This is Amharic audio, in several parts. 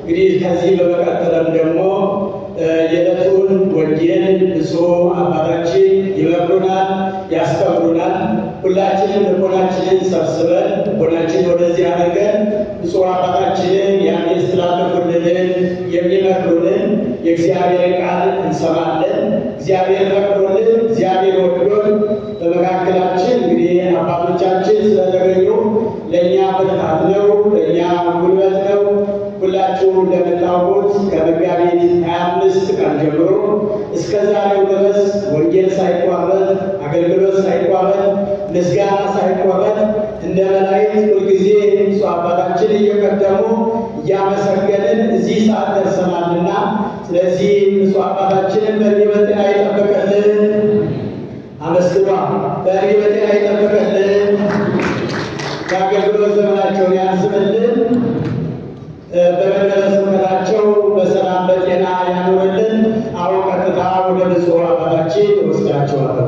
እንግዲህ ከዚህ በመቀጠልም ደግሞ የዕለቱን ወንጌል ብፁዕ አባታችን ይመክሩናል፣ ያስተምሩናል። ሁላችንም ልቦናችንን ሰብስበን ልቦናችንን ወደዚህ አድርገን ብፁዕ አባታችንን የሚያስተላልፉልንን የሚመክሩንን የእግዚአብሔር ቃል እንሰማለን። እግዚአብሔር ፈቅዶልን እግዚአብሔር ወዶን በመካከላችን እንግዲህ አባቶቻችን ስለተገኙ ለእኛ ብርታት ነው፣ ለእኛ ጉልበት ነው። ሁላችሁም እንደምታውቁት ከመጋቢት 25 ቀን ጀምሮ እስከ ዛሬው ድረስ ወንጌል ሳይቋረጥ፣ አገልግሎት ሳይቋረጥ፣ ምስጋና ሳይቋረጥ እንደ መላእክት ሁልጊዜ ብፁዕ አባታችን እየቀደሙ እያመሰገንን እዚህ ሰዓት ደርሰናልና፣ ስለዚህ ብፁዕ አባታችንን በዕድሜ በጤና ይጠብቅልን። አመስግኗ። በዕድሜ በጤና ይጠብቅልን። የአገልግሎት ዘመናቸውን ያርዝምልን። በመንበረ ስብከታቸው በሰላም በጤና ያኑርልን። አሁን ቀጥታ ወደ ብፁዕ አባታችን እወስዳቸዋለሁ።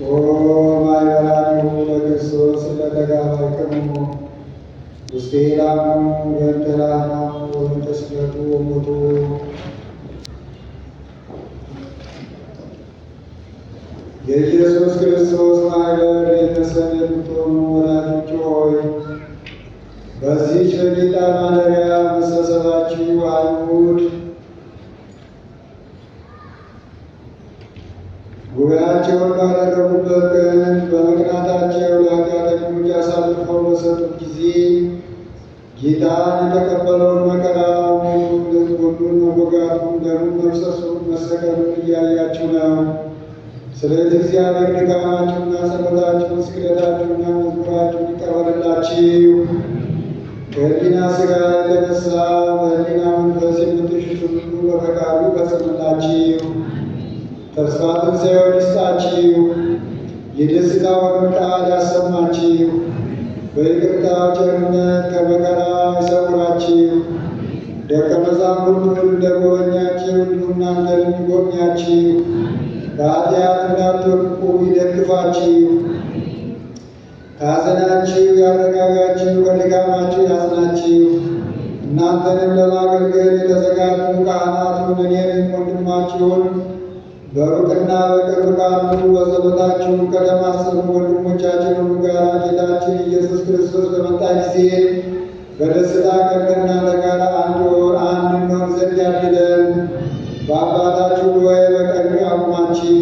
ኦ ማኅበራኒሁ ለክርስቶስ ለተጋባይክሙ ውስተ ላሙ በእንተ ላህናሙ ወበእንተ ስቅለቱ ወሞቱ። የኢየሱስ ክርስቶስ ማኅበር ቤተሰብ የምትሆኑ ወዳጆች ሆይ፣ በዚህች በጌታ ማደሪያ መሰብሰባችሁ አይሁድ ጉባኤያቸውን ባደረጉበት ቀን በመቅናታቸው ለኃጢአተኞች አሳልፈው በሰጡት ጊዜ ጌታን የተቀበለውን መከራ፣ ሞቱን፣ ጎኑን መወጋቱን፣ ደሙን መፍሰሱን፣ መሰቀሉን እያያችሁ ነው። ስለዚህ እግዚአብሔር ድካማችሁንና ጸሎታችሁን፣ ስግደታችሁንና መዝሙራችሁን ይቀበልላችሁ። ከሕሊና ሥጋ የተነሳ በሕሊና መንፈስ የምትሹትን ሁሉ በፈቃዱ ይፈጽምላችሁ። ተስፋ ትንሣኤውን ይስጣችሁ። የደስታውን ቃል ያሰማችሁ። በይቅርታው ቸርነት ከመከራ ይሰውራችሁ። ደቀ መዛሙርቱን እንደጎበኛችሁ እንዲሁ እናንተን ይጎብኛችሁ። በኃጢአት እንዳትወድቁ ይደግፋችሁ። ከሐዘናችሁ ያረጋጋችሁ፣ ከድካማችሁ ያጽናችሁ። እናንተንም ለማገልገል የተዘጋጁ ካህናቱን እኔንም ወንድማችሁን በሩቅና በቅርብ ካሉ በጸሎታችሁ ከተማጸኑ ወንድሞቻችን ሁሉ ጋር ጌታችን ኢየሱስ ክርስቶስ በመጣ ጊዜ በደስታ ቀን ከእናንተ ጋር አንድ እንሆን ዘንድ ያድለን። በአባታችሁ ጉባኤ በቀኙ ያቁማችሁ።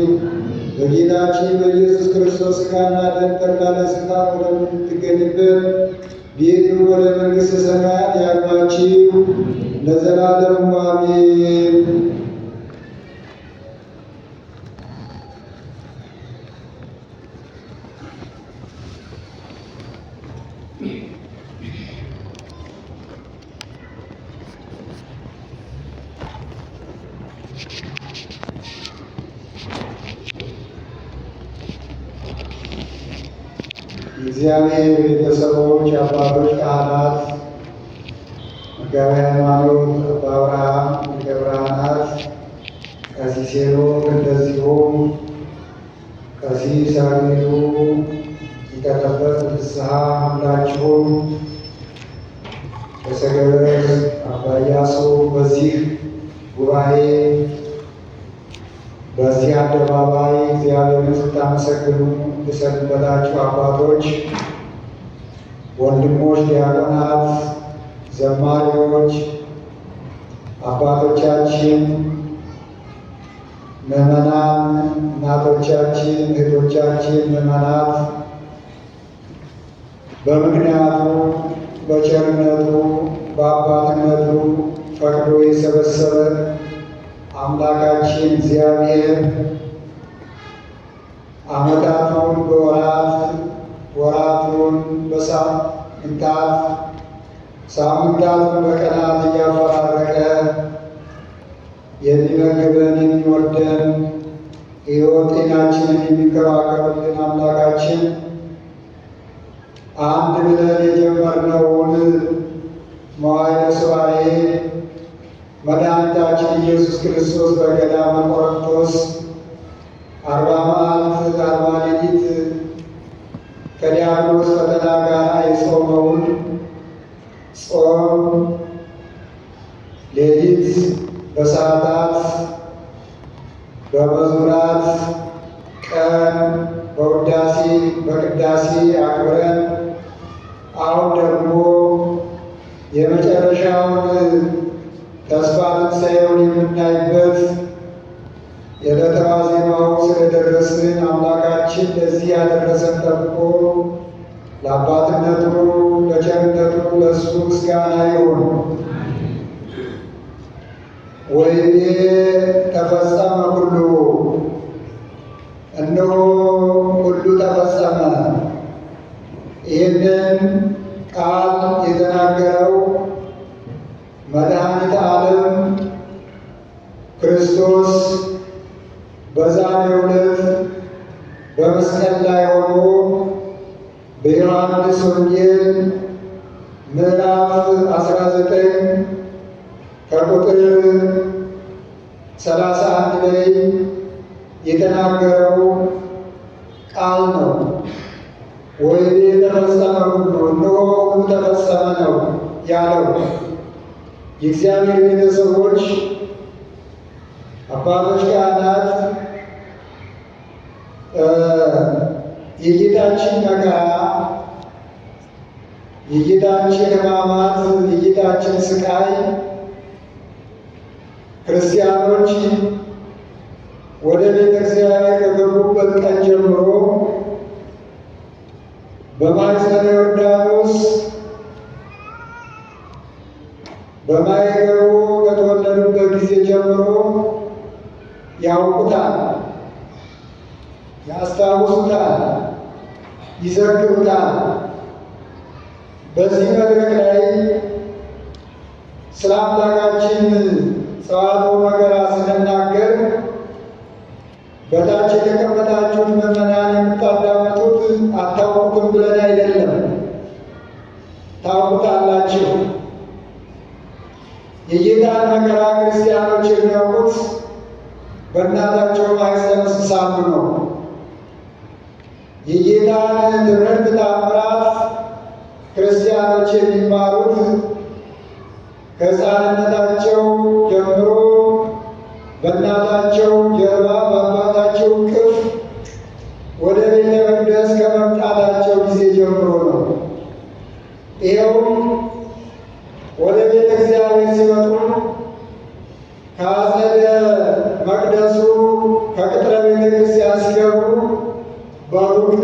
በጌታችን በኢየሱስ ክርስቶስ ሥጋና ደም ተድላ ደስታ ወደምትገኝበት ቤቱ ወደ መንግሥተ ሰማያት ያግባችሁ ለዘላለሙ አሜን። የእግዚአብሔር ቤተሰቦች፣ አባቶች፣ ካህናት፣ መጋቤ ሃይማኖት አባ አብርሃም ሊቀ ብርሃናት፣ ቀሲስ ሄኖክ፣ እንደዚሁም ቀሲስ አክሊሉ ሊቀ ጠበብት ፍስሐ፣ ሁላችሁም በሰገበዝ አባ ኢያሱ በዚህ ጉባኤ በዚህ አደባባይ እግዚአብሔርን ስታመሰግኑ የሰነበታችሁ አባቶች፣ ወንድሞች፣ ዲያቆናት፣ ዘማሪዎች፣ አባቶቻችን፣ ምዕመናን፣ እናቶቻችን፣ እህቶቻችን፣ ምዕመናት በምክንያቱ በቸርነቱ በአባትነቱ ፈቅዶ የሰበሰበን አምላካችን እግዚአብሔር ዓመታቱን በወራት፣ ወራቱን በሳምንታት፣ ሳምንታቱን በቀናት እያፈራረቀ የሚመግበን፣ የሚወደን፣ ሕይወት ጤናችንን የሚንከባከብልን አምላካችን አንድ ብለን የጀመርነውን መዋዕለ ሱባዔ መድኃኒታችን ኢየሱስ ክርስቶስ በገዳመ ቆሮንቶስ 40 መዓልት 40 ሌሊት ከዲያብሎስ ፈተና ጋር የጾመውን ጾም ሌሊት በሰዓታት፣ በመዝሙራት፣ ቀን በውዳሴ በቅዳሴ አክብረን አሁን ደግሞ የመጨረሻውን ተስፋ ትንሣኤውን የምናይበት የዕለተ ዋዜማው ስለደረስን አምላካችን ለዚህ ያደረሰን ጠብቆ ለአባትነቱ ለቸርነቱ ለእሱ ምስጋና ይሁን። ወይቤ ተፈጸመ ኩሉ፣ እነሆ ሁሉ ተፈጸመ። ይህንን ቃል የተናገረው መድኃኒተ ዓለም ክርስቶስ በዛሬው ዕለት በመስቀል ላይ ሆኖ በዮሐንስ ወንጌል ምዕራፍ 19 ከቁጥር 31 ላይ የተናገረው ቃል ነው። ወይቤ ተፈጸመ ኩሉ፣ እነሆ ሁሉ ተፈጸመ ነው ያለው። የእግዚአብሔር ቤተሰቦች፣ አባቶች፣ ካህናት የጌታችን መከራ፣ የጌታችን ሕማማት፣ የጌታችን ስቃይ ክርስቲያኖች ወደ ቤተ እግዚአብሔር ከገቡበት ቀን ጀምሮ በማኅፀነ ዮርዳኖስ በማይገቡ ከተወለዱበት ጊዜ ጀምሮ ያውቁታል፣ ያስታውሱታል፣ ይዘክሩታል። በዚህ መድረክ ላይ ስለ አምላካችን ጸዋትወ መከራ ስንናገር በታች የተቀመጣችሁት ምዕመናን የምታዳምጡት አታውቁትም ብለን አይደለም፣ ታውቁታላችሁ። የጌታን መከራ ክርስቲያኖች የሚያውቁት በእናታቸው ማኅፀን ውስጥ ሳሉ ነው። የጌታን ትምህርት ታምራት ክርስቲያኖች የሚማሩት ከሕፃንነታቸው ጀምሮ በእናታቸው ጀርባ በአባታቸው እቅፍ ወደ ቤተ መቅደስ ከመምጣታቸው ጊዜ ጀምሮ ነው። ይኸውም ወደ ቤተ እግዚአብሔር ሲመጡ ከአጸደ መቅደሱ ከቅጥረ ቤተ ክርስቲያን ሲገቡ በሩቅ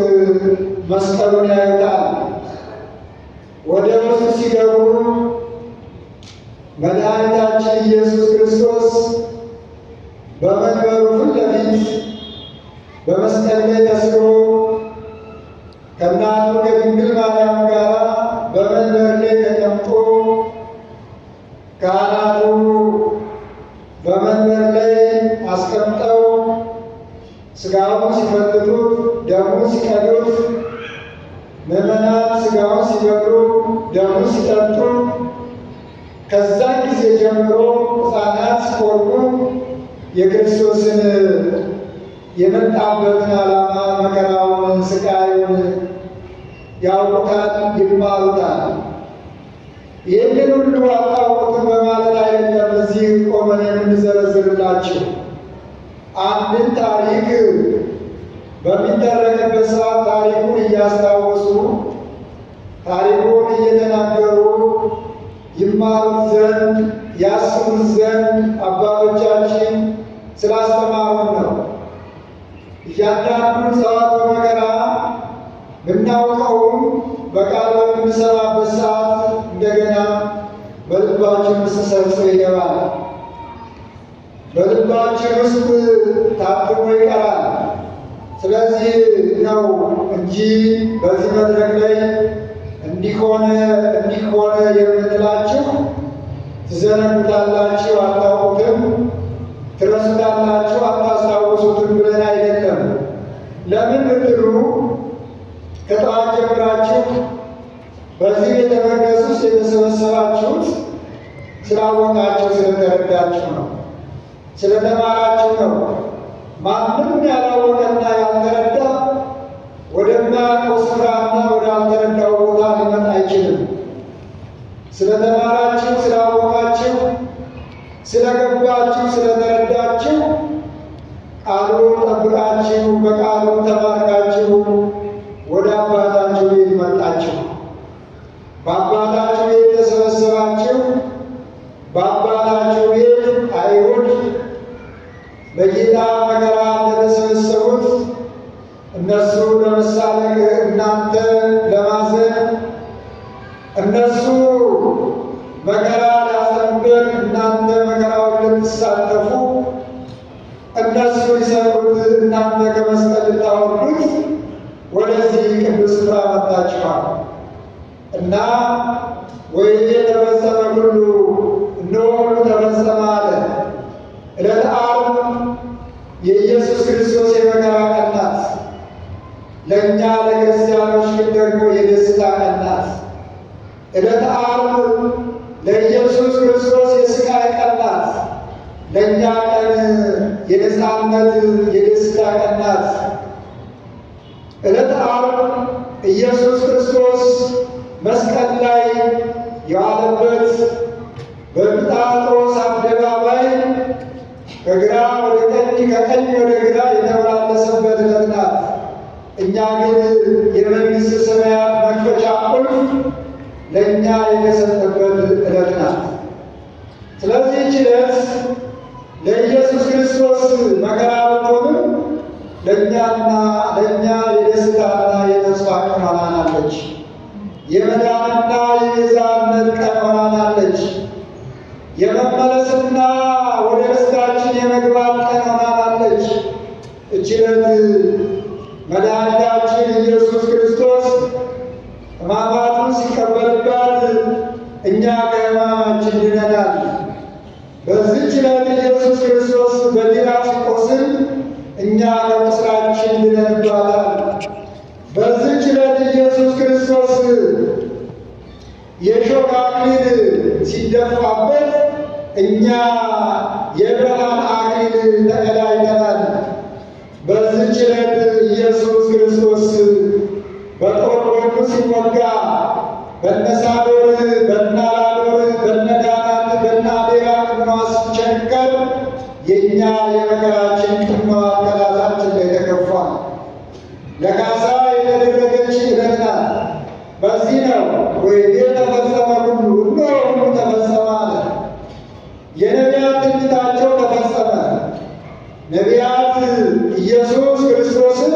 መስቀሉን ያዩታል። ወደ ውስጥ ሲገቡ መድኃኒታችን ኢየሱስ ክርስቶስ በመንበሩ ፊት ለፊት በመስቀል ላይ ተስሎ ከእናቱ ከድንግል ማርያም ጋር በመንበር ላይ ተቀምጦ ካህናቱ በመንበር ላይ አስቀምጠው ሥጋውን ሲፈትቱት ደሙን ሲቀዱት፣ ምዕመናን ሥጋውን ሲበሉ ደሙን ሲጠጡ፣ ከዛን ጊዜ ጀምሮ ሕፃናት ሲቆርቡ የክርስቶስን የመጣበትን ዓላማ መከራውን፣ ስቃዩን ያውቁታል፣ ይማሩታል። ይህንን ሁሉ አታውቁትም በማለት አይደለም እዚህ ቆመን የምንዘረዝርላችሁ። አንድን ታሪክ በሚተረክበት ሰዓት ታሪኩን እያስታወሱ ታሪኩን እየተናገሩ ይማሩት ዘንድ ያስቡት ዘንድ አባቶቻችን ስላስተማሩን ነው። እያንዳንዱን ጸዋትወ መከራ ብናውቀውም በቃል በምንሰማበት ሰዓት እንደገና በልባችን ውስጥ ሰርጾ ይገባል። በልባችን ውስጥ ታትሞ ይቀራል። ስለዚህ ነው እንጂ በዚህ መድረክ ላይ እንዲሆነ እንዲሆነ የምንላችሁ ትዘነጉታላችሁ፣ አታውቁትም፣ ትረሱታላችሁ፣ አታስታውሱትም ብለን አይደለም። ለምን ብትሉ ከጠዋት ጀምራችሁ በዚህ ቤተ መቅደስ ውስጥ የተሰበሰባችሁት ስላወቃችሁ ስለተረዳችሁ ነው፣ ስለተማራችሁ ነው። ማንም ያላወቀና ያልተረዳ ወደማያውቀው ስፍራና ወዳልተረዳው ቦታ ሊመጣ አይችልም። ስለተማራችሁ፣ ስላወቃችሁ፣ ስለገባችሁ፣ ስለተረዳችሁ ቃሉን ጠብቃችሁ በቃሉ ተባርካችሁ ወደ አባታችሁ ቤት መጣችሁ። በአባታችሁ ቤት ተሰበሰባችሁ። በአባታችሁ ቤት አይሁድ በጌታ መከራ እንደተሰበሰቡት እነሱ ለመሳለቅ እናንተ ለማዘን፣ እነሱ መከራ ሊያጸኑበት እናንተ መከራውን ልትሳተፉ፣ እነሱ ሊሰቅሉት እናንተ ከመስቀል ልታወርዱት ወደዚህ ቅዱስ ስፍራ መጥታችኋል እና ወይኔ ተፈጸመ ሁሉ፣ እነሆ ሁሉ ተፈጸመ አለ። ዕለተ ዓርብ የኢየሱስ ክርስቶስ የመከራ ቀን ናት። ለእኛ ለክርስቲያኖች ግን ደግሞ የደስታ ቀን ናት። ዕለተ ዓርብ ለኢየሱስ ክርስቶስ የስቃይ ቀን ናት። ለእኛ ቀን የነፃነት የደስታ ቀን ናት። ዕለተ ዓርብ ኢየሱስ ክርስቶስ መስቀል ላይ የዋለበት በጲላጦስ አደባባይ ከግራ ወደ ቀኝ ከቀኝ ወደ ግራ የተመላለሰበት ዕለት ናት። እኛ ግን የመንግሥተ ሰማያት መክፈቻ ቁልፍ ለእኛ የተሰጠበት ዕለት ናት። ስለዚህ ይህች ዕለት ለኢየሱስ ክርስቶስ መከራ ብትሆንም ለእኛና ለእኛ የደስታና የተስፋ ቀን ሆናናለች። የመዳንና የቤዛነት ቀን ሆናናለች። የመመለስና ወደ ርስታችን የመግባት ቀን ሆናናለች። ይህች ዕለት መድኃኒታችን ኢየሱስ ክርስቶስ ሕማማቱን ሲቀበልባት እኛ ከሕማማችን ድነናል። በዚህች ዕለት ኢየሱስ ክርስቶስ በጅራፍ ሲቆስል እኛ ከቁስላችን ድነንባታል። በዚህች ዕለት ኢየሱስ ክርስቶስ የእሾህ አክሊል ሲደፋበት እኛ የብርሃን አክሊል ተቀዳጅተናል። በዚህች ዕለት ኢየሱስ ክርስቶስ በጦር ጎኑ ሲወጋ በነሳዶር በነአላዶር በነዳናት በነአዴራ ቅንዋት ሲቸነከር የእኛ የመከራችን ቅንዋት ከራሳችን ላይ ተገፏል። ለካሳ የተደረገች ዕለት ናት። በዚህ ነው ወይኔ ተፈጸመ ሁሉ፣ እነሆ ሁሉ ተፈጸመ አለ። የነቢያት ትንቢታቸው ተፈጸመ። ነቢያት ኢየሱስ ክርስቶስን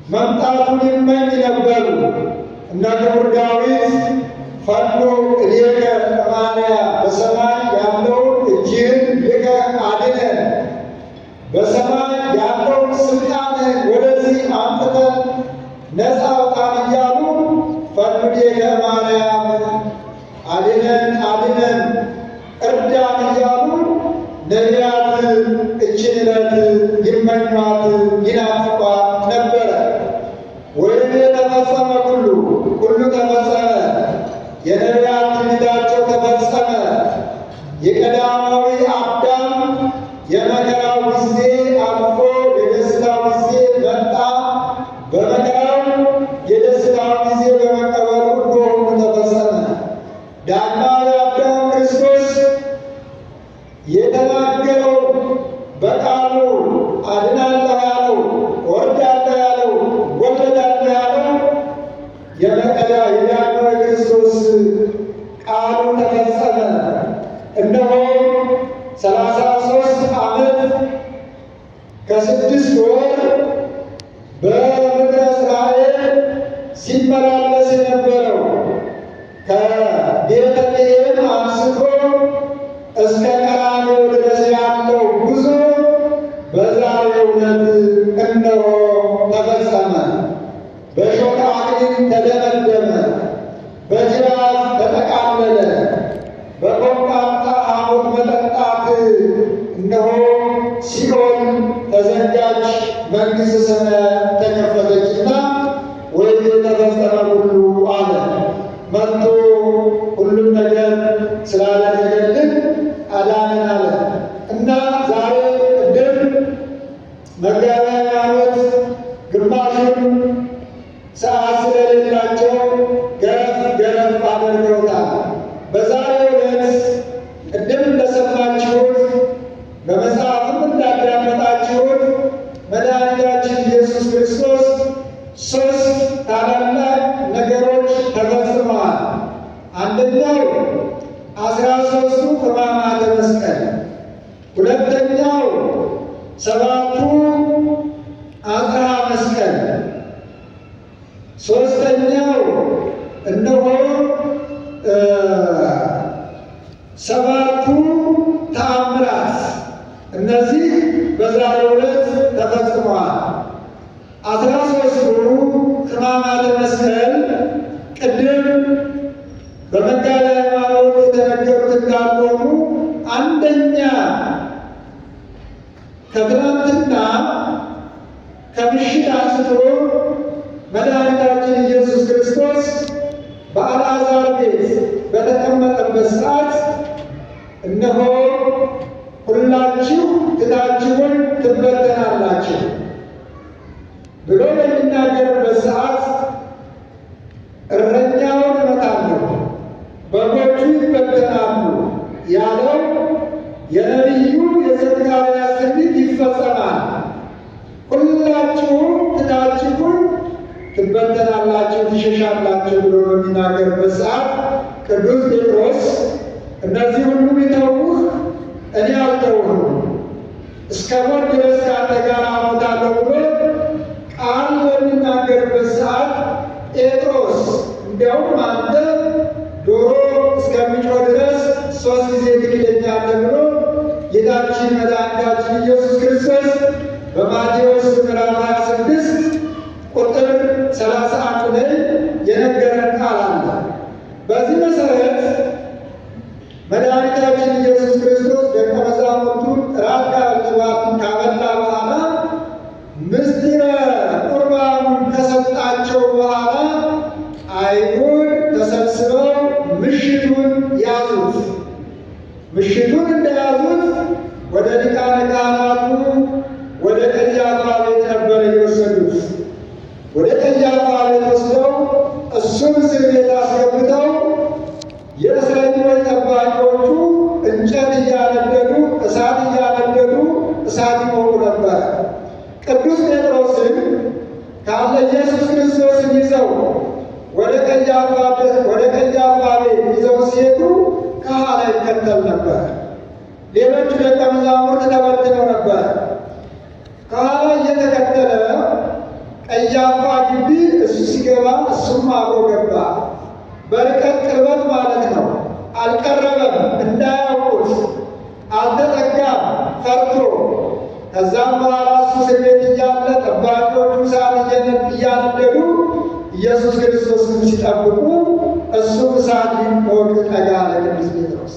መምጣቱን ይመኝ ነበሩ። እነ ክቡር ዳዊት ፈኖ እዴከ እማንያ፣ በሰማይ ያለውን እጅህን ልከህ አድነን፣ በሰማይ ያለውን ስልጣንህን ወደዚህ አምጥተን ነፃ አውጣን እያሉ ፈኑ እዴከ እማንያም አድነን አድነን እርዳን እያሉ ነቢያት እችን ዕለት ይመኟት ይናፍቋት ነበረ። ወይኔ ተፈጸመ ሁሉ፣ ሁሉ ተፈጸመ። የነቢያት ትንቢታቸው ተፈጸመ። የቀዳማዊ አዳም የመከራው ጊዜ አልፎ የደስታው ጊዜ መጣ። በመከራው የደስታው ጊዜ በመቀበሉ ሁሉ ተፈጸመ። ዳግማዊ አዳም ክርስቶስ የተናገረው በቃሉ አድናለሁ ያለው መንግሥተ ሰማያት ተከፈተችና ወይ ተፈጸመ ሁሉ አለ። መጥቶ ሁሉም ነገር ስላደረገልን አዳነን አለ እና ዛሬ ቅድም መጋቤ ሃይማኖት ግማሹን ሰዓት ስለሌላቸው ገረፍ ገረፍ አድርገውታል። በዛሬው ዕለት ቅድም እንደሰማችሁት በመጽሐፍም እንዳዳመጣችሁት መድኃኒታችን ኢየሱስ ክርስቶስ ሶስት ታላላቅ ነገሮች ተፈጽመዋል። አንደኛው 13ቱ ሕማማተ መስቀል፣ ሁለተኛው 7ቱ አጽርሐ መስቀል፣ ሶስተኛው እነሆ 7ቱ ተአምራት። እነዚህ በዛሬው ዕለት ተፈጽመዋል። 13ቱ ሕማማተ መስቀል ቅድም በመጋቤ ሃይማኖት የተነገሩት እንዳልሆኑ አንደኛ ከትናንትና ከምሽት አንስቶ መድኃኒታችን ኢየሱስ ክርስቶስ በአልዓዛር ቤት በተቀመጠበት ሰዓት እነሆ ሁላችሁ ትታችሁን ትበተናላችሁ ብሎ በሚናገርበት ሰዓት እረኛውን እመታለሁ በጎቹ ይበተናሉ ያለው የነቢዩ የዘካርያስ ትንቢት ይፈጸማል። ሁላችሁም ትታችሁን ትበተናላችሁ፣ ትሸሻላችሁ ብሎ በሚናገርበት ሰዓት ቅዱስ ጴጥሮስ እነዚህ ሁሉ ቢተዉህ እኔ አልተውህም፣ እስከ ሞት ድረስ ከአንተ ጋር እሞታለሁ ብሎ ቃል በሚናገርበት ሰዓት ጴጥሮስ እንዲያውም አንተ ዶሮ እስከሚጮህ ድረስ 3 ጊዜ ትክደኛለህ ብሎ ጌታችን መድኃኒታችን ኢየሱስ ክርስቶስ በማቴዎስ ምዕራፍ 26 ቁጥር 31 ላይ የነገረን ቃል አለ። በዚህ መሰረት መድኃኒታችን ኢየሱስ ክርስቶስ ደቀ መዛሙርቱን እራት ካበላ በኋላ ምስጢረ ቁርባኑን ከሰጣቸው በኋላ አይሁድ ተሰብስበው ምሽቱን ያዙት። ምሽቱን እንደያዙት ወደ ሊቃነ ካህናቱ ወደ ቀያፋ ቤት ነበር የወሰዱት። ወደ ቀያፋ ቤት ወስደው እሱን እስር ቤት አስገብተው የእስረኞች ጠባቂዎቹ እንጨት እያነደዱ እሳት እያነደዱ እሳት ይሞቁ ነበር። ቅዱስ ጴጥሮስን ካለ ኢየሱስ ክርስቶስን ይዘው ወደ ቀያፋ ቤት ይዘው ሲሄዱ ከኋላ ይከተል ነበር። ሌሎቹ ደቀ መዛሙርት ተበትነው ነበር። ከኋላ እየተከተለ ቀያፋ ግቢ እሱ ሲገባ እሱም አብሮ ገባ። በርቀት ቅርበት ማለት ነው። አልቀረበም፣ እንዳያውቁት አልተጠጋም፣ ፈርቶ። ከዛም በኋላ እሱ እስር ቤት እያለ ጠባቂዎቹ እሳት እያነደዱ ኢየሱስ ክርስቶስን ሲጠብቁ እሱ እሳት ሊሞቅ ጠጋ አለ ቅዱስ ጴጥሮስ።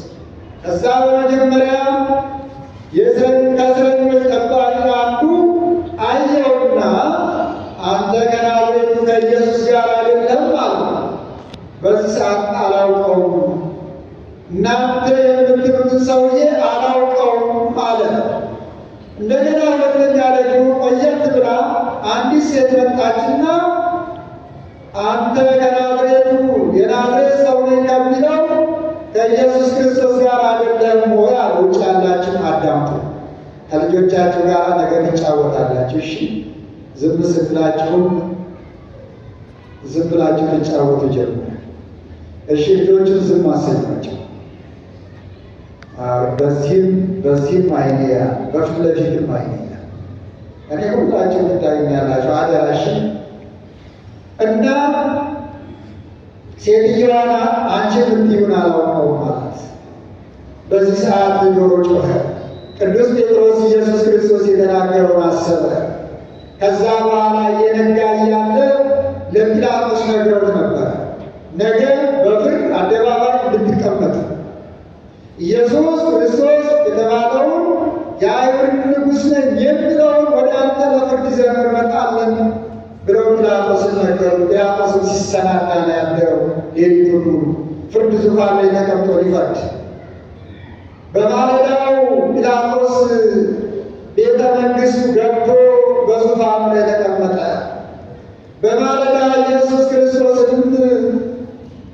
ከዛ በመጀመሪያ ከእስረኞች ጠባቂ አንዱ አየውና አንተ ከናዝሬቱ ከኢየሱስ ጋር አይደለም አለው። በዚህ ሰዓት አላውቀውም፣ እናንተ የምትሉትን ሰውዬ አላውቀውም አለ። እንደገና ሁለተኛ ደግሞ ቆየት ብላ አንዲት ሴት መጣችና አንተ ከናዝሬቱ የናዝሬት ሰው ነኝ ከሚለው ከኢየሱስ ክርስቶስ ጋር አይደለም ወይ አለ። ውጭ ያላችሁ አዳምጡ፣ ከልጆቻችሁ ጋር ነገር ይጫወታላችሁ። እሺ ዝም ስትላችሁም ዝም ብላችሁ ትጫወቱ ጀመር። እሺ ልጆችን ዝም አሰኟቸው። በዚህም አይኔ በፊት ለፊትም አይኔ እኔ ሁላችሁ ትታዩኛላችሁ። አደራሽ እና ሴትዮዋን አንቺ የምትይውን አላውቀውም አላት። በዚህ ሰዓት ዶሮ ጮኸ። ቅዱስ ጴጥሮስ ኢየሱስ ክርስቶስ የተናገረውን አሰበ። ከዛ በኋላ እየነጋ እያለ ለጲላጦስ ነግረውት ነበር። ነገ በፍርድ አደባባይ እንድትቀመጥ ኢየሱስ ክርስቶስ የተባለውን የአይሁድ ንጉሥ ነኝ የሚለውን ወደ አንተ ለፍርድ ጲላጦስን ነገሩ። ጲላጦስን ሲሰናዳ ነው ያደረው ሌሊቱን ሙሉ ፍርድ ዙፋን ላይ ተቀምጦ ሊፈርድ። በማለዳው ጲላጦስ ቤተ መንግሥቱ ገብቶ በዙፋኑ ላይ ተቀመጠ። በማለዳ ኢየሱስ ክርስቶስንም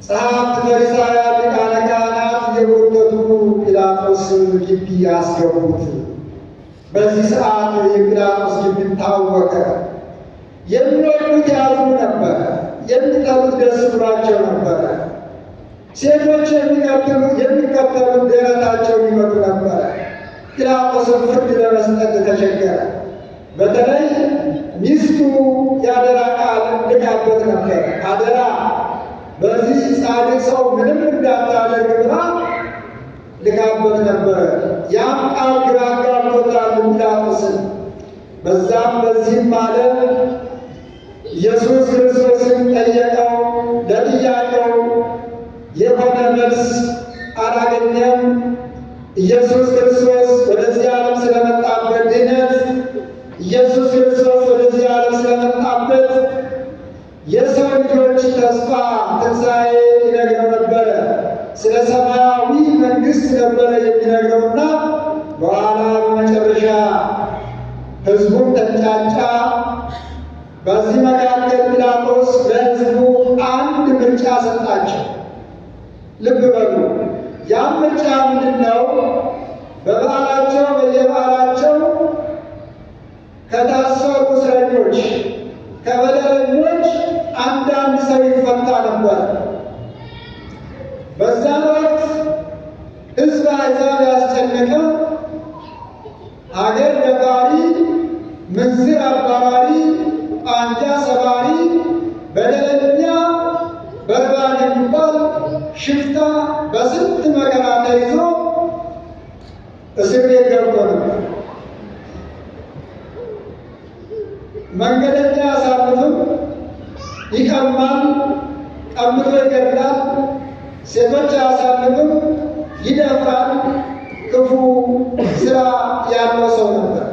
ጸሐፍት፣ ፈሪሳውያን፣ ሊቃነ ካህናት እየጎተቱ ጲላጦስ ግቢ አስገቡት። በዚህ ሰዓት የጲላጦስ ግቢ ታወከ። የሚወዱት ያዝኑ ነበረ፣ የሚጠሉት ደስ ብሏቸው ነበረ። ሴቶች የሚከተሉት ደረታቸውን ይመቱ ነበረ። ጲላጦስም ፍርድ ለመስጠት ተቸገረ። በተለይ ሚስቱ የአደራ ቃል ልካበት ነበር። አደራ በዚህ ጻድቅ ሰው ምንም እንዳታደርግ ብላ ልካበት ነበረ። ያም ቃል ግራ አጋብቶታል ጲላጦስን። በዛም በዚህም አለ። ኢየሱስ ክርስቶስን ጠየቀው። ለጥያቄው የሆነ መልስ አላገኘም። ኢየሱስ ክርስቶስ ወደዚህ ዓለም ስለመጣበት ድነት፣ ኢየሱስ ክርስቶስ ወደዚህ ዓለም ስለመጣበት የሰው ልጆች ተስፋ ትንሣኤ ይነግረው ነበረ። ስለ ሰማያዊ መንግሥት ነበረ የሚነግረውና በኋላ በመጨረሻ ሕዝቡም ተንጫጫ። በዚህ መካከል ጲላጦስ ለሕዝቡ አንድ ምርጫ ሰጣቸው። ልብ በሉ። ያም ምርጫ ምንድን ነው? በበዓላቸው በየበዓላቸው ከታሰሩ እስረኞች ከበደለኞች አንዳንድ ሰው ይፈታ ነበር። በዛን ወቅት ሕዝብ አሕዛብ ያስጨነቀ ሀገር ደፋሪ፣ ምንዝር አባራሪ፣ ቋንጃ ሰባሪ፣ በደለኛ በርባን የሚባል ሽፍታ በስንት መከራ ተይዞ እስር ቤት ገብቶ ነበር። መንገደኛ አያሳልፍም፣ ይቀማል፣ ቀምቶ ይገድላል። ሴቶች አያሳልፍም፣ ይደፍራል። ክፉ ስራ ያለው ሰው ነበር።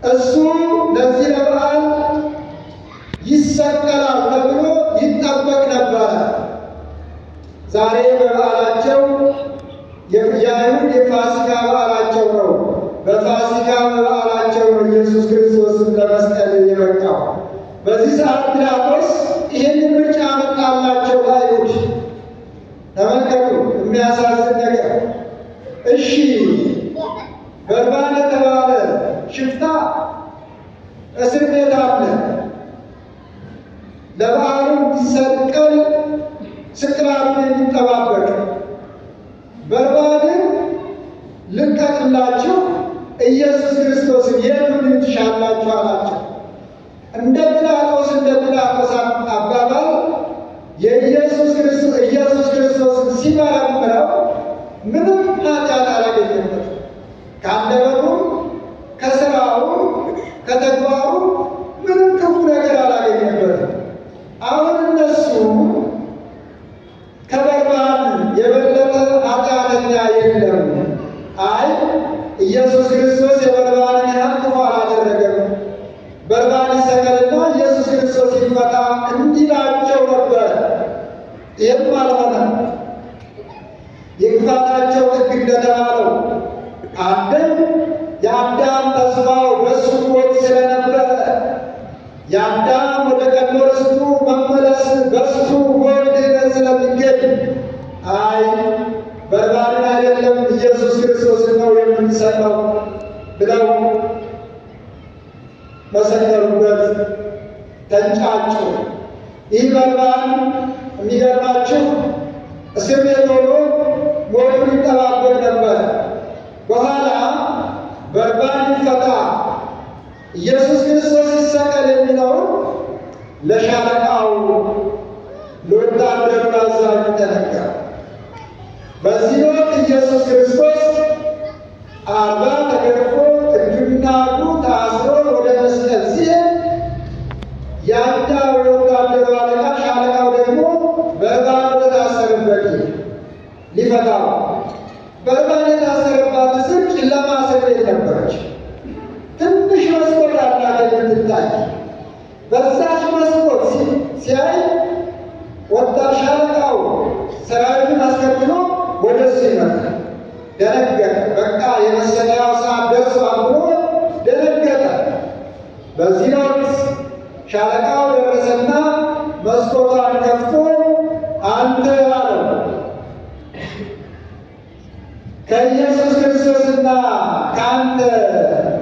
እሱ ለዚህ ለበዓል ይሰቀላል ተብሎ ይጠበቅ ነበረ። ዛሬ በበዓላቸው የአይሁድ የፋሲካ በዓላቸው ነው። በፋሲካ በበዓላቸው ነው ኢየሱስ ክርስቶስን ለመስቀል የበቃው። በዚህ ሰዓት ጲላጦስ ይህንን ምርጫ አመጣላቸው ለአይሁድ። ተመልከቱ፣ የሚያሳዝን ነገር። እሺ በርባን የተባለ ሽፍታ እስር ቤት አለ። ለበዓሉ እንዲሰቀል ስቅላቱን የሚጠባበቅ በርባንን ልቀቅላችሁ፣ ኢየሱስ ክርስቶስን የቱን ትሻላችሁ አላቸው። እንደ ጲላጦስ አባባል የኢየሱስ ክርስቶስ ኢየሱስ ክርስቶስን ሲመረምረው ምንም ኃጢአት አላገኘበትም። ከአንደበቱም ከስራውም ከተግባሩ ምንም ክፉ ነገር አላገኘበትም። አሁን እነሱ ከበርባን የበለጠ ኃጢአተኛ የለም፣ አይ ኢየሱስ ክርስቶስ የበርባንን ያህል ክፉ አላደረገም፣ በርባን ይሰቀልና ኢየሱስ ክርስቶስ ይፈታ እንዲላቸው ነበር። ይህም አልሆነም። የክፋታቸው ጥግ እንደተባለው አንድም የአዳም ተስፋው በእሱ ሞት ስለነበረ የአዳም ወደ ቀድሞ ርስቱ መመለስ በእሱ ሞት ድኅነት ስለሚገኝ፣ አይ በርባንን አይደለም ኢየሱስ ክርስቶስን ነው የምንሰጠው ብለው መሰከሩበት፣ ተንጫጩ። ይህ በርባን የሚገርማችሁ እስር ቤት ሆኖ ሞቱን ይጠባበቅ ነበር። በኋላ በርባን ይፈታ ኢየሱስ ክርስቶስ ይሰቀል የሚለውን ለሻለቃው ለወታደሩ አዛዡ ተነገረ። በዚህ ወቅት ኢየሱስ ክርስቶስ 40 ተገርፎ እጁና እግሩ ታስሮ ወደ መስቀል ሲሄድ ያኛው የወታደሩ አለቃ ሻለቃው ደግሞ በርባን ወደ ታሰረበት ሊፈታው። በርባን የታሰረባት እስር ጨለማ እስር ቤት ነበረች። ትንሽ መስኮት አላት የምትታይ። በዛች መስኮት ሲያይ ወጣ ሻለቃው ሰራዊቱን አስከትሎ ወደ እሱ ይመጣል። ደነገጠ። በቃ የመሰቀያው ሰዓት ደርሷል ብሎ ደነገጠ። በዚህ ወቅት ሻለቃው ደረሰና መስኮቷን ከፍቶ አንተ አለው ከኢየሱስ ክርስቶስና ከአንተ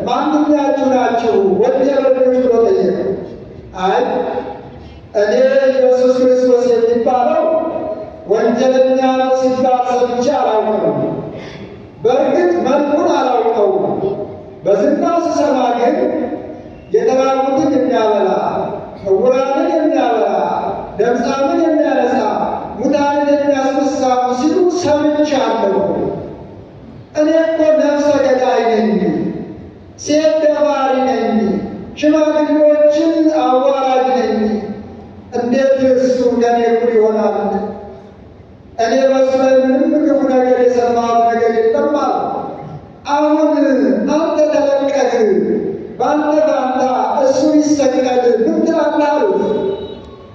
ማንኛችሁ ናችሁ ወንጀለኞች ብሎ ጠየቀ። አይ እኔ ኢየሱስ ክርስቶስ የሚባለው ወንጀለኛ ነው ሲባል ሰምቼ አላውቅም። በእርግጥ መልኩን አላውቀውም። በዝናው ስሰማ ግን የተራቡትን የሚያበላ፣ ዕውራንን የሚያበላ፣ ለምጻምን የሚያነጻ፣ ሙታንን የሚያስነሳ ነው ሲሉ ሰምቻለሁ። እኔ እኮ ነፍሰ ገዳይ ነኝ፣ ሴት ደፋሪ ነኝ፣ ሽማግሌዎችን አዋራጅ ነኝ። እንዴት እሱ ከኔ እኩል ይሆናል? እኔ በሱ ላይ ምንም ክፉ ነገር የሰማሁት ነገር የለም አለ። አሁን አንተ ተለቀህ፣ በአንተ ፋንታ እሱ ይሰቀል ምን ትላለህ አሉት።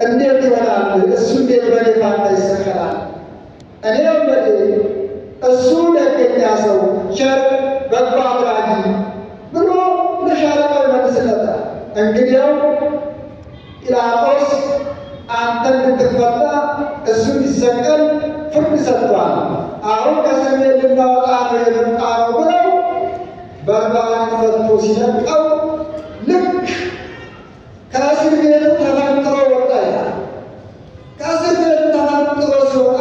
እንዴት ይሆናል? እሱ እንዴት በእኔ ፋንታ ይሰቀላል? እኔ ወንበዴ፣ እሱ ደገኛ ሰው፣ ቸር፣ በጎ አድራጊ ብሎ ለሻለቃው ይመልስለታል። እንግዲያው ጲላጦስ አንተ እንድትፈታ እሱ እንዲሰቀል ፍርድ ሰጥቷል። አሁን ከእስር ቤት ልናወጣ ነው የመጣ ነው ብለው በርባንን ፈቶ ሲለቀው ልክ ከእስር ቤቱ ተፈንጥሮ ወጣ ይላል። ከእስር ቤቱ ተፈንጥሮ ሲወጣ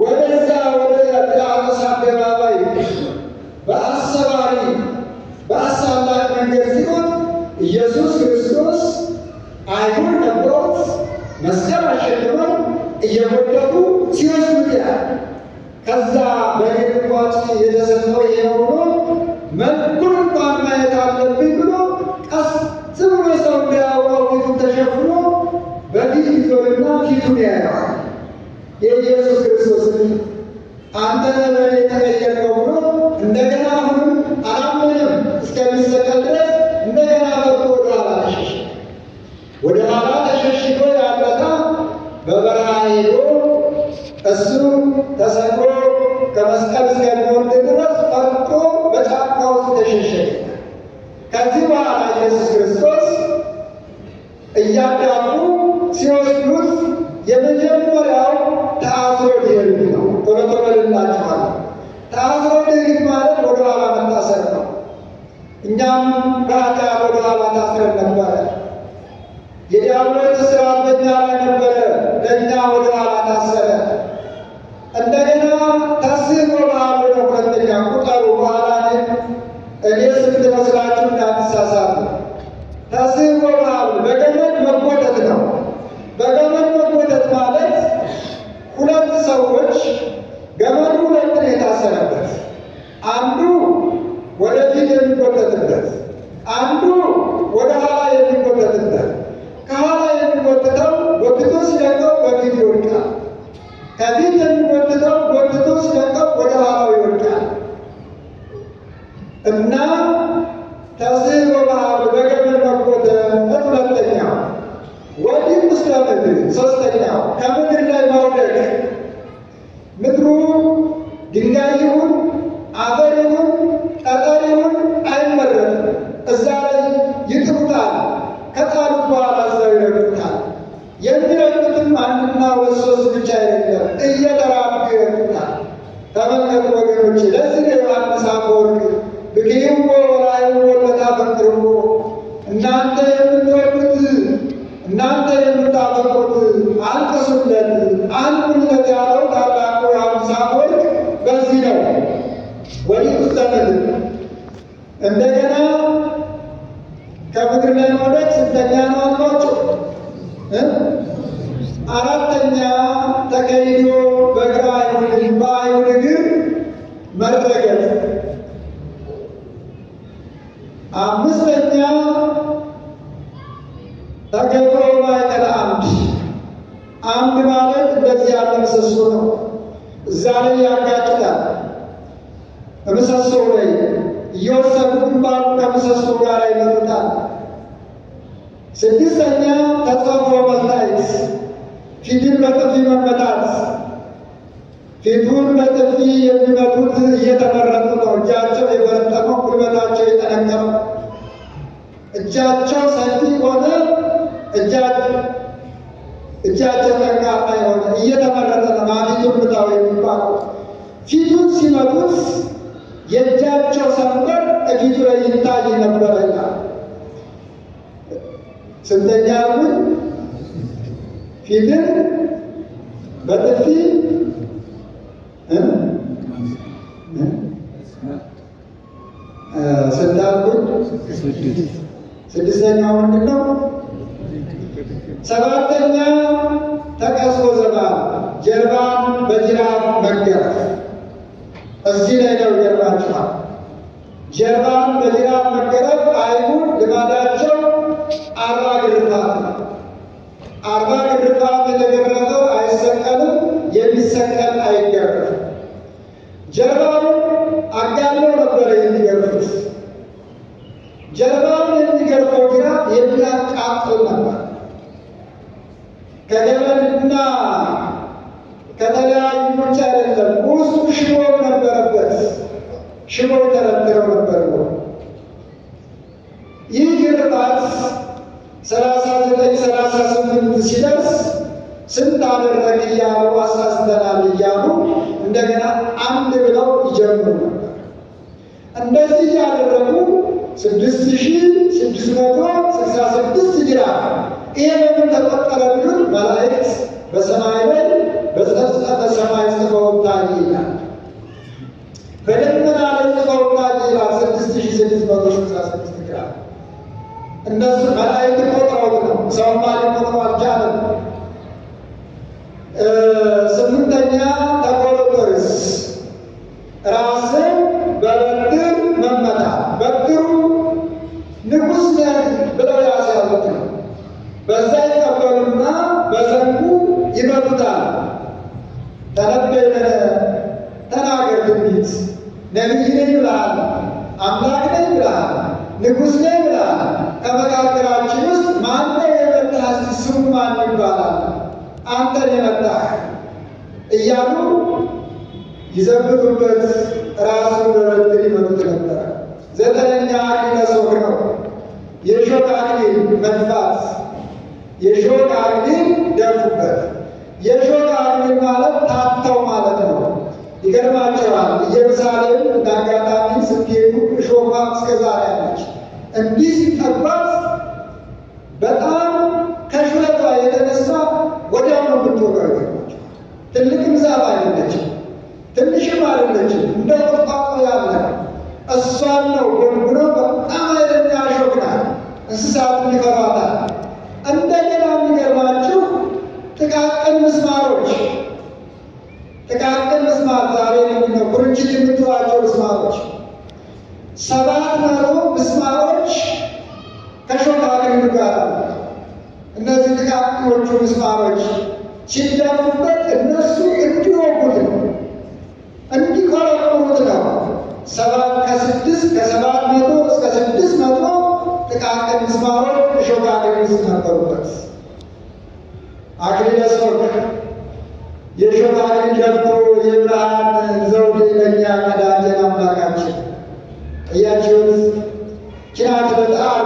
ወደዛ ወደ ጲላጦስ አደባባይ በአሰባሪ በአሳላቅ መንገድ ሲሆን ኢየሱስ ክርስቶስ አይሁድ ነበሩት መስቀል አሸክመው እየጎተቱ ሲወስዱት ይላል። ከዛ በግልባጭ የተሰጠው ይሄ ነው ብሎ መልኩን እንኳን ማየት አለብኝ ብሎ ቀስ ብሎ ሰው እንዳያውቀው ፊቱን ተሸፍኖ በፊት ይዞርና ፊቱን ያየዋል። የኢየሱስ ክርስቶስን አንተ ነህ በእኔ የተቀየርከው ብሎ እንደገና አሁንም አላመንም እስከሚሰቀል ድረስ እንደገና ፈርቶ ወደ ኋላ ተሸሸገ። ወደ ኋላ ተሸሽጎ ያለታ በበረሃ ሄዶ እሱ ተሰቅሎ ከመስቀል እስከሚወርድ ድረስ ፈርቶ በጫካ ውስጥ ተሸሸገ። ከዚህ በኋላ ኢየሱስ ክርስቶስ እያዳፉ ሲወስዱት የመጀመሪያው ተአስሮ ድኅሪት ነው። ቶሎ ቶሎ ልላችኋለሁ። ተአስሮ ድኅሪት ማለት ወደኋላ መታሰር ነው። እኛም በኃጢአት ወደኋላ ታስረን ነበረ። የዲያብሎስ እስራት በእኛ ላይ ነበረ፣ ለእኛ ወደኋላ ታሰረ። እንደገና ተስቦ በሀብል ነው። ሁለተኛ ቁጠሩ። በኋላ እኔ ስንት መስላችሁ እንዳትሳሳቱ። ተስቦ በሀብል በገመድ መጎተት ነው። በገመድ መጎተት ማለት ሁለት ሰዎች ገመዱ ሁለት ነው የታሰረበት። አንዱ ወደፊት የሚጎተትበት፣ አንዱ ወደ ኋላ የሚጎተትበት። ከኋላ የሚጎትተው ጎትቶ ሲለቀው በፊት ይወድቃል። ከፊት የሚጎትተው ጎትቶ ሲለቀው ወደ ኋላው ይወድቃል። እና ተስቦ በሀብል በገመድ መጎተት ሁለተኛው። ወዲህ ውስተ ምድር ሶስተኛው ከምድር ላይ መውደቅ። ምድሩ ድንጋይ ይሁን አፈር ይሁን ጠጠር ይሁን አይመረጥም። እዛ ላይ ይጥሉታል። ከጣሉት በኋላ እዛው ይረግጡታል። የሚረግጡትም አንድና ሁለት ሶስት ብቻ አይደለም፣ እየተራቡ ይረግጡታል። ተመልከቱ ወገኖች፣ ለዚህ ነው ዮሐንስ አፈወርቅ ብክይዎ ወላይዎ ለታፈቅርዎ፣ እናንተ የምትወዱት እናንተ የምታፈቅሩት አልቅሱለት አንቁለት ያለው ታላቁ ዮሐንስ አፈወርቅ በዚህ ነው። ወዲህ ውስተ ምድር እንደገና ከምድር ላይ መውደቅ ስንተኛ ነው አልኳቸው? አራተኛ ተከይዶ በግራ አይሁድ በአይሁድ እግር መረገጥ። አምስተኛ ተገብሮ ማእከለ አምድ። አምድ ማለት እንደዚህ ያለ ምሰሶ ነው። እዛ ላይ ያጋጩታል። ምሰሶው ላይ እየወሰዱ ግንባሩ ከምሰሶው ጋር ይመቱታል። ስድስተኛ ተጸፍዖ መልታሕት፣ ፊትን በጥፊ መመታት። ፊቱን በጥፊ የሚመቱት እየተመረጡ ነው። እጃቸው የፈረጠመው፣ ጉልበታቸው የጠነከረው፣ እጃቸው ሰፊ ሆነ፣ እጃቸው ጠንካራ የሆነ እየተመረጠ ነው። ፊቱን ምታው የሚባለው ፊቱን ሲመቱት የእጃቸው ሰንበር እፊቱ ላይ ይታይ ነበረ ይላል። ስንተኛ አልኩኝ? ፊትን በጥፊ ስንት አልኩኝ? ስድስተኛው ምንድን ነው? ሰባተኛ ተቀስፎ ዘባን፣ ጀርባን በጅራፍ መገረፍ። እዚህ ላይ ነው ይገርማችኋል። ጀርባን በጅራፍ መገረፍ አይሁድ ልማዳቸው 40 ግርፋት ነው። 40 ግርፋት የተገረፈው አይሰቀልም፣ የሚሰቀል አይገረፍም። ጀርባውን አጋድለው ነበረ የሚገርፉት። ጀርባውን የሚገርፈው ጅራፍ የሚያቃጥል ነበር። ከገመድና ከተለያዩ ብቻ አይደለም፣ ውስጡ ሽቦ ነበረበት። ሽቦ ተረትረው ነበር። ይህ ግርፋት 39 38 ሲደርስ ስንት አደረግ እያሉ አሳስተናል እያሉ እንደገና አንድ ብለው ይጀምሩ ነበር። እንደዚህ እያደረጉ 6666 ጅራፍ። ይሄ በምን ተቆጠረ ቢሉት መላእክት በሰማይ ላይ በጸፍጸፈ ሰማይ ጽፈውታል ይላል። በደመና ላይ ጽፈውታል ይላል። 6666 ጅራፍ እነሱ መላእክት ቆጥረውት ነው። ሰውማ ሊቆጥረው አልቻለም። ስምንተኛ ተቆርጦርስ፣ ራስን በበትር መመታት። በትሩ ንጉሥ ነህ ብለው ያስያዙት ነው። በዛ ይቀበሉና በዘንጉ ይመቱታል። ተነበይ ለነ፣ ተናገር ትንቢት፣ ነቢይ ነኝ ብለሃል፣ አምላክ ነኝ ብለሃል፣ ንጉሥ ነኝ ብለሃል። ከመካከላችን ውስጥ ማነው የመታህ? እስቲ ስሙ ማን ይባላል? አንተን የመታህ እያሉ ይዘብቱበት፣ ራሱን በበትር ይመቱት ነበረ። ዘጠነኛ አክሊለ ሦክ ነው። የሾህ አክሊል መድፋት። የሾህ አክሊል ደፉበት። የሾህ አክሊል ማለት ታተው ማለት ነው። ይገርማቸዋል። ኢየሩሳሌም እንዳጋጣሚ ስትሄዱ እሾኳ እስከ ዛሬ አለች። እንዲህ ሲጠባት በጣም ከሹለቷ የተነሳ ወዲያው ነው የምትወጋው። ይገርማቸዋል። ትልቅም ዛፍ አይደለችም፣ ትንሽም አይደለችም፣ እንደ ቁጥቋጦ ያለ እሷን ነው ጎንጉኖ። በጣም ኃይለኛ እሾህ ናት። እንስሳትም ይፈሯታል። እንደገና የሚገርማችሁ ጥቃቅን ምስማሮች፣ ጥቃቅን ምስማር ዛሬ ምንድን ነው ኩርንችት የምትሏቸው ምስማሮች፣ 700 ምስማሮች ከሾህ አክሊሉ ጋር አሉ። እነዚህ ጥቃቅኖቹ ምስማሮች ሲደፉበት እነሱ እንዲወጉት ነው፣ እንዲኮረኩሩት ነው። ሰባት ከስድስት ከ700 እስከ 600 ጥቃቅን ምስማሮች እሾህ አክሊል ውስጥ ነበሩበት። አክሊለ ሦክ፣ የእሾህ አክሊል ደፍቶ የብርሃን ዘውድ ለእኛ ቀዳጀን አምላካችን። እያችሁት ኪናት በጣም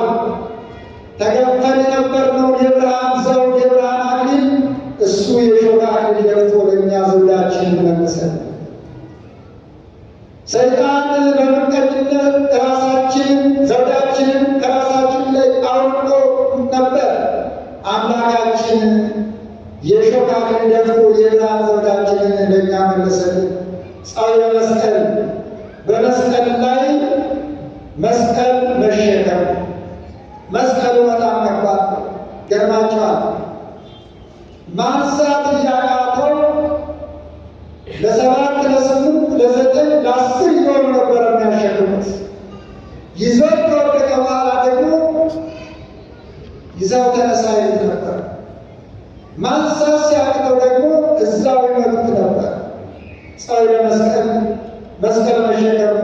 ተገፈን የነበርነውን የብርሃን ዘውድ የብርሃን አክሊል እሱ የእሾህ አክሊል ደፍቶ ለእኛ ዘውዳችንን መለሰን። ሰይጣን በምቀኝነት ራሳችንን ዘውዳችንን ከራሳችን ላይ አውልቆ ነበር። አምላካችን የእሾህ አክሊል ደፍቶ የብርሃን ዘውዳችንን ለእኛ መለሰልን። ጻዕረ መስቀል፣ በመስቀል ላይ መስቀል መሸከም። መስቀሉ በጣም ከባድ ነው። ገርማቸዋል። ማንሳት እያቃተው ለ7 ለ8 ለ9 ለ10 እየሆኑ ነበር የሚያሸክሙት። ይዞት ከወደቀ በኋላ ደግሞ ይዘው ተነሳ ይሉት ነበር። ማንሳት ሲያቅተው ደግሞ እዛው ይመቱት ነበር። ጻዕረ መስቀል፣ መስቀል መሸከም።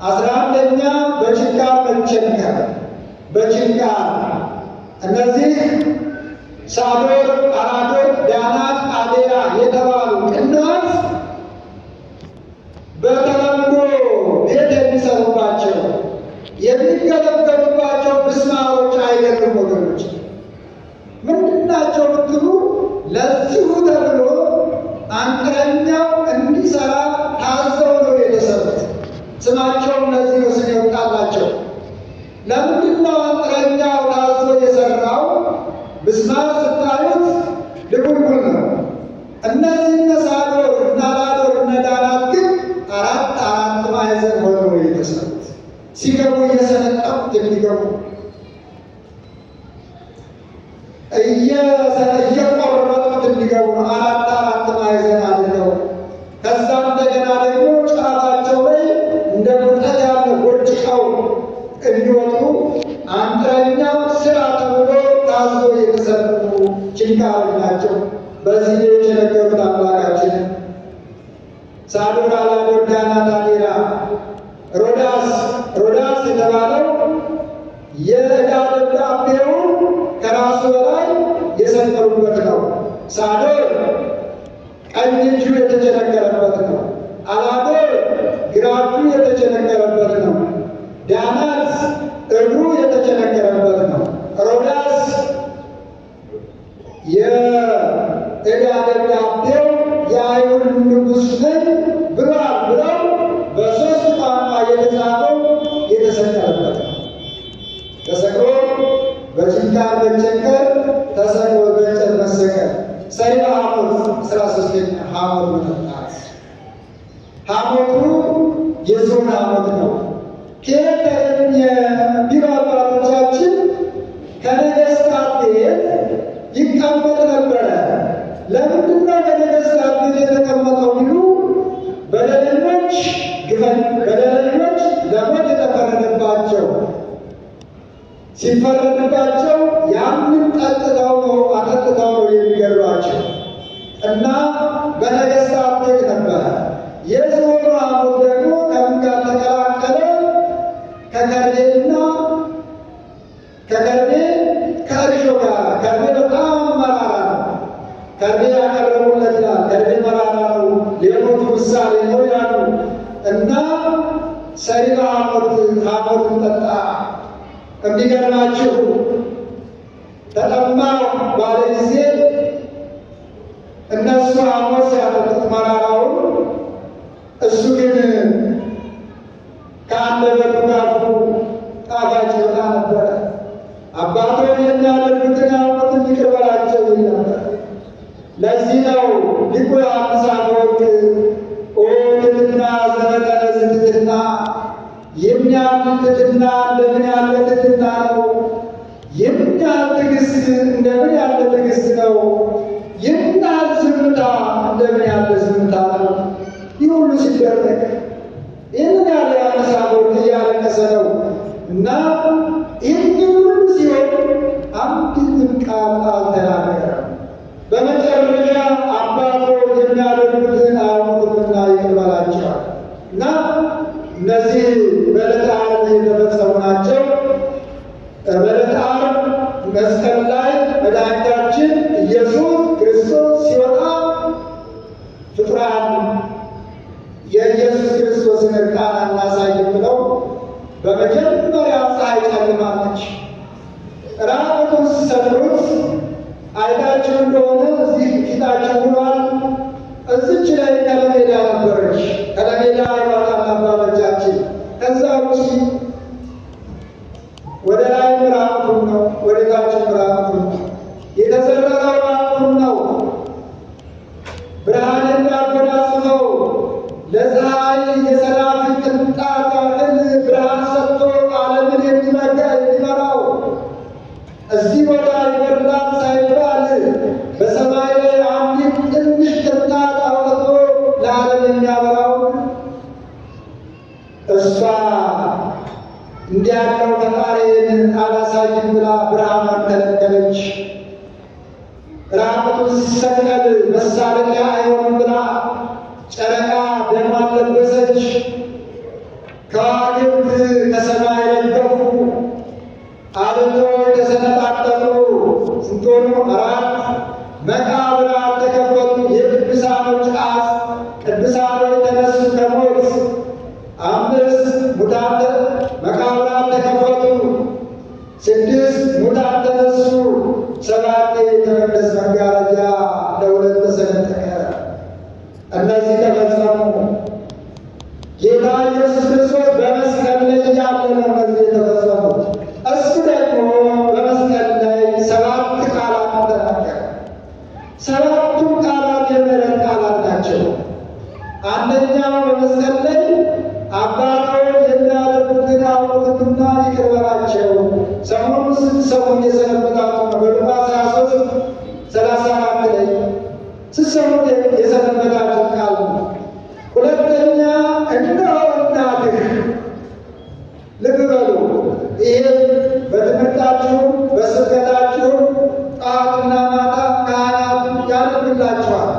11ኛ በችንካር መቸንከር። በችንካር እነዚህ ሳዶር፣ አራዶር፣ ዳናት፣ አዴራ የተባሉ ቅንዋት በተለምዶ ቤት የሚሰሩባቸው የሚገለገሉባቸው ምስማሮች አይደሉም ወገኖች። ምንድናቸው ብትሉ ለዚሁ ተብሎ አንጥረኛው እንዲሰራ ታዘው ነው የተሰሩት። ስማቸውም ለዚህ ነው ስም የወጣላቸው። ለምንድን ነው አንጥረኛው ታዞ የሰራው? ምስማር ስታዩት ድቡልቡል ነው። እነዚህ እነ ሳዶር እነ አላዶር እነ ዳናት ግን አራት አራት ማዕዘን ሆነው ነው የተሰሩት። ሲገቡ እየሰነጠቁት የሚገቡ እየቆረጡት የሚገቡ ነው። አራት አራት ማዕዘን አድርገው ከዛ እንደገና ደግሞ ጫፋቸው ላይ እንደ ሙጠት ያለ ቦጭቀው የሚወጡ አንጥረኛው ስራ ተብሎ ታዞ የተሰሩ ችንካሮች ናቸው። በዚህ ላይ የቸነከሩት አምላካችን ሳዶር፣ አላዶር፣ ዳናት፣ አዴራ፣ ሮዳስ ሮዳስ የተባለው የዕዳ ደብዳቤውን ከራሱ በላይ የሰቀሉበት ነው። ሳዶር ቀኝ እጁ የተቸነከረበት ነው። አላዶር ግራ እጁ የተቸነከረበት ነው። ዳናት እግሩ የተቸነከረበት ነው። ሮዳስ የዕዳ ደብዳቤው የአይሁድ ንጉሥ ነኝ ብሏል ብለው በሦስት ቋንቋ የተጻፈው የተሰቀለበት ነው። ተሰቅሎ በችንካር መቸንከር፣ ተሰቅሎ በእንጨት መሰቀል። ሰሪበ ሐሞት 13ኛ ሐሞት መጠጣት። ሐሞቱ የዝሆን ሐሞት ነው። ከየት ተገኘ ቢሉ አባቶቻችን ከነገሥታት ቤት ይቀመጥ ነበረ። ለምንድን ነው ከነገሥታት ቤት የተቀመጠው ቢሉ በደለኞች ግፈን በደለኞች ለሞት የተፈረደባቸው ሲፈረድባቸው ያንን ጠጥተው ነው አጠጥተው ነው የሚገሏቸው እና በነገሥታት ቤት ነበረ። የዝሆኑ ሐሞት ደግሞ ከምን ጋር ተቀላቀለ? ከከርቤና ከከርቤ ከእርሾ ጋር። ከርቤ በጣም መራራ ነው። ከርቤ ያቀረቡለት ይላል። ከርቤ መራራ ነው፣ የሞቱ ምሳሌ ነው ይላሉ እና ሰሪበ ሐሞት ሐሞትን ጠጣ። የሚገርማችሁ ተጠማሁ ባለ ጊዜ እነሱ ሐሞት ሲያጠጡት መራራውን፣ እሱ ግን ከአንደበቱ ካፉ ጣፋጭ ይወጣ ነበረ። አባቶ የሚያደርጉትን አያውቁትም ይቅር በላቸው ይል ነበር። ለዚህ ነው ሊቁ ዮሐንስ አፈወርቅ ኦ ትሕትና ዘመጠነ ዝትሕትና፣ የሚያህል ትሕትና እንደምን ያለ ትሕትና ነው! የሚያህል ትዕግስት እንደምን ያለ ትዕግስት ነው! የሚያህል ዝምታ እንደምን ያለ ዝምታ ነው! ይህ ሁሉ ሲደረግ ይህንን ያለ ዮሐንስ አፈወርቅ እያለቀሰ ነው እና ይህንን ሁሉ ሲሆን አንዲትም ቃል አልተናገረም። በመጨረሻ አባቶ የሚያደርጉትን አያውቁምና ይቅር በላቸው እና እነዚህ በዕለተ ዓርብ የተፈጸሙ ናቸው። በዕለተ ዓርብ መስቀል ላይ መድኃኒታችን ኢየሱስ ክርስቶስ ሲወጣ ፍጡራን የኢየሱስ ክርስቶስን እርቃን አናሳይም ብለው በመጀመሪያ ፀሐይ ጨልማለች። ራቁቱን ሲሰቅሉት አይታችሁ እንደሆነ እዚህ ፊታችሁ ውሏል። እዚች ላይ ከለሜዳ ነበረች። ከለሜዳ ይወጣል አባቶቻችን። ከዛ ውጪ ወደ ላይ ራቁቱን ነው፣ ወደ ታች ራቁቱን ነው። የተዘረረው ራቁቱን ነው። ብርሃን የሚያጎናጽፈው ለፀሐይ የሰናፍጭ ቅንጣት ያህል ብርሃን ሰጥቶ ዓለምን የሚመራው እዚህ ቦታ ይበርዳል ሳይባል በሰማይ ላይ አንዲት ትንሽ ቅንጣት አውጥቶ ለዓለም የሚያበራው እሷ እንዲህ ያለው ፈጣሪን አላሳይም ብላ ብርሃኗን ከለከለች። ራቁቱን ሲሰቀል መሳለቂያ አይሆንም ብላ ጨረቃ ደሟን ለበሰች። ከዋክብት ከሰማይ ረገፉ። አለቶች ተሰነጣጠቁ። ስንት ሆኑ? አራት። መቃብራት ተከፈቱ። የቅዱሳኖች አጽም ቅዱሳኖች ተነሱ ከሞት። አምስት፣ ሙታን መቃብራት ተከፈቱ። ስድስት፣ ሙታን ተነሱ። ሰባት፣ የቤተ መቅደስ መጋረጃ ለሁለት ተሰነጠቀ። እነዚህ ተፈጸሙ። ጌታ ኢየሱስ ክርስቶስ በመስቀል ላይ እያለ ነው እነዚህ የተፈጸሙት። እሱ ደግሞ በመስቀል ላይ ሰባት ቃላት ተናገረ። ሰባቱም ቃላት የምህረት ቃላት ናቸው። አንደኛው በመስቀል ላይ አባት ሆይ የሚያደርጉትን አያውቁትምና ይቅር በላቸው። ሰሞኑን ስትሰሙ የሰነበታችሁ ነው። በሉቃስ 23:34 ላይ ስትሰሙት የሰነበታችሁ ቃል ነው። ሁለተኛ እነሆ እናትህ። ልብ በሉ። ይህም በትምህርታችሁ በስብከታችሁ ጠዋትና ማታ ካህናቱ ያነቡላችኋል።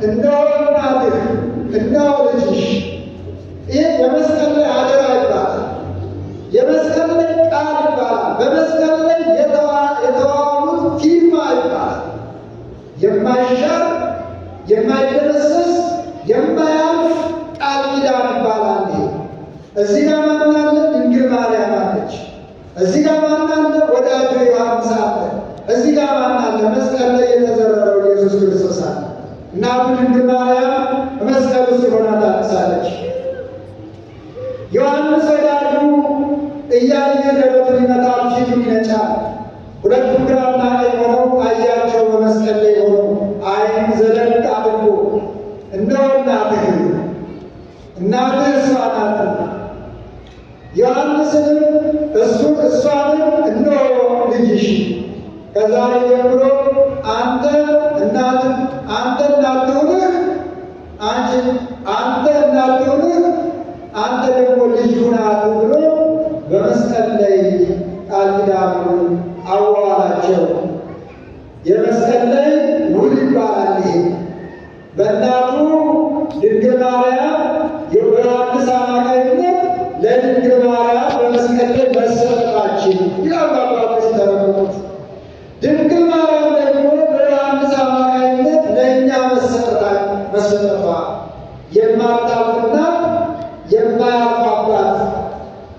እነሆ እናትህ፣ እነሆ ልጅሽ። ይህ በመስቀል ላይ አደራ ይባላል። የመስቀል ላይ ቃል ይባላል። በመስቀል ላይ የተዋሉት ፊርማ ይባላል። የማይሻር፣ የማይደመሰስ፣ የማያልፍ ቃል ኪዳን ይባላል። ይሄ እዚህ ጋር ማን አለ? ድንግል ማርያም አለች። እዚህ ጋር ማን አለ? ወዳጁ ዮሐንስ አለ። እዚህ ጋር ማን አለ? መስቀል ላይ የተዘረረው ኢየሱስ ክርስቶስ አለ። እናቱ ድንግል ማርያም መስቀሉ ስር ሆና ታለቅሳለች። ዮሐንስ ወዳጁ እያየ ደረቱን ይመታል፣ ፊቱን ይነጫል። ሁለቱም ግራና ቀኝ ሆነው አያቸው። በመስቀል ላይ ሆነው ዓይኑን ዘለግ አድርጎ እነሆ እናትህ፣ እናትህ እሷ ናትና፣ ዮሐንስንም እሱን እሷንም እነሆ ልጅሽ፣ ከዛሬ ጀምሮ አንተ እናት አንተ እናት ትሁንህ፣ አንቺ አንተ እናት ትሁንህ፣ አንተ ደግሞ ልጅ ሁናት ብሎ በመስቀል ላይ ቃል ኪዳኑን አዋዋላቸው። የመስቀል ላይ ውል ይባላል። ይሄ በእናቱ ድንግል ማርያም በዮሐንስ አማካይነት ለድንግል ማርያም በመስቀል ላይ መሰጠታችን ይላሉ አባቶች ሲተረጉሙት። ድንግል ማርያም ደግሞ በዮሐንስ አማካይነት ለእኛ መሰጠቷ የማታልፍ እናት፣ የማያልፍ አባት፣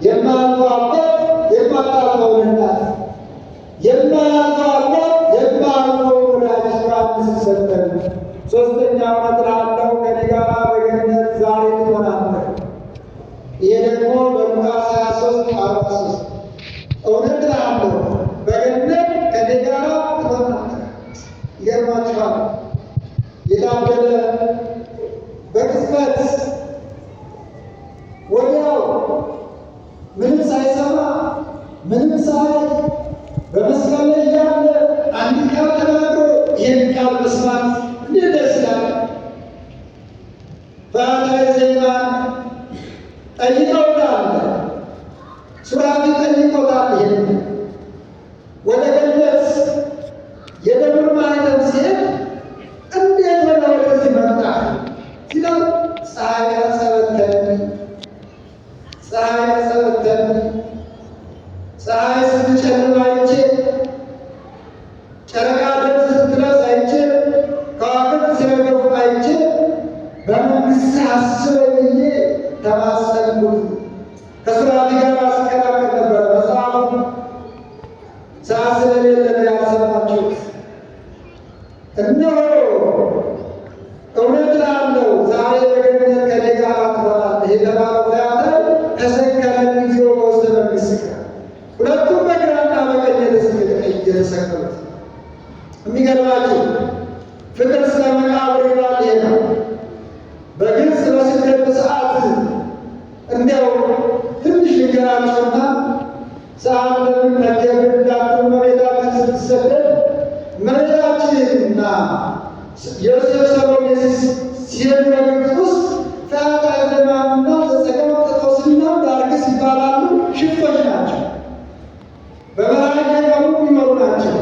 የማያልፈው አባት የማታልፈውን እናት፣ የማያልፈው አባት የማያልፈውን ወዳጅ ዮሐንስ ሰጠን። ሶስተኛ፣ እውነት እልሃለሁ ከእኔ ጋር በገነት ዛሬ ትሆናለህ። ይሄ ደግሞ በሉቃስ 23:43 እውነት እልሃለሁ በገነት ከእኔ ጋር ትሆናለህ። ይገርማችኋል። የታደለ በቅጽበት ወዲያው ምንም ሳይሰማ ምንም ሳያይ በመስቀል ላይ ያለ አንድ ቃል ተናግሮ ይህን ቃል መስማት እንዴት ደስ ይላል! ፈያታዊ ዘየማን ጠይቀውታል፣ ሱራፊ ጠይቆታል። ይህን ወደ ገነት የደብር ማኅተም ሲሄድ እንዴት ሆነ ወደዚህ መጣ ሲለው ፀሐይ ቀጸበተኒ፣ ፀሐይ ቀጸበተኒ፣ ፀሐይ ስትጨልም አይቼ፣ ጨረቃ ደም ስትለብስ አይቼ፣ ከዋክብት ሲረግፉ አይቼ በመንግሥትህ አስበኝ ብዬ ተማጸንኩት። ከሱራፊ ጋር ሲከራከር ነበረ። መጽሐፉ ሰዓት ስለሌለ ነው ያልሰማችሁት። እነሆ እውነት እልሃለሁ ዛሬ በገነት ከእኔ ጋር ትሆናለህ የተባለው ፈያታዊ ተሰቀለ እግዚኦ በውስተ መንግሥትከ። ሁለቱም በግራና በቀኝ የተሰቀሉት። የሚገርማችሁ ፍቅር እስከ መቃብር ይላል። ይሄ ነው። በግልጽ በስደት ሰዓት እንዲያው ትንሽ ልንገራችሁና ሰዓት ለምን መጀብር እንዳትሉ፣ እመቤታችን ስትሰደድ እመቤታችንና ዮሴፍ ሰሎሜ ሲሄዱ በግብፅ ውስጥ ፈያታዊ ዘየማንና ዘጸጋም ጥጦስና ዳርክስ ይባላሉ። ሽፍቶች ናቸው። በበረሃ እየቀሩ የሚኖሩ ናቸው።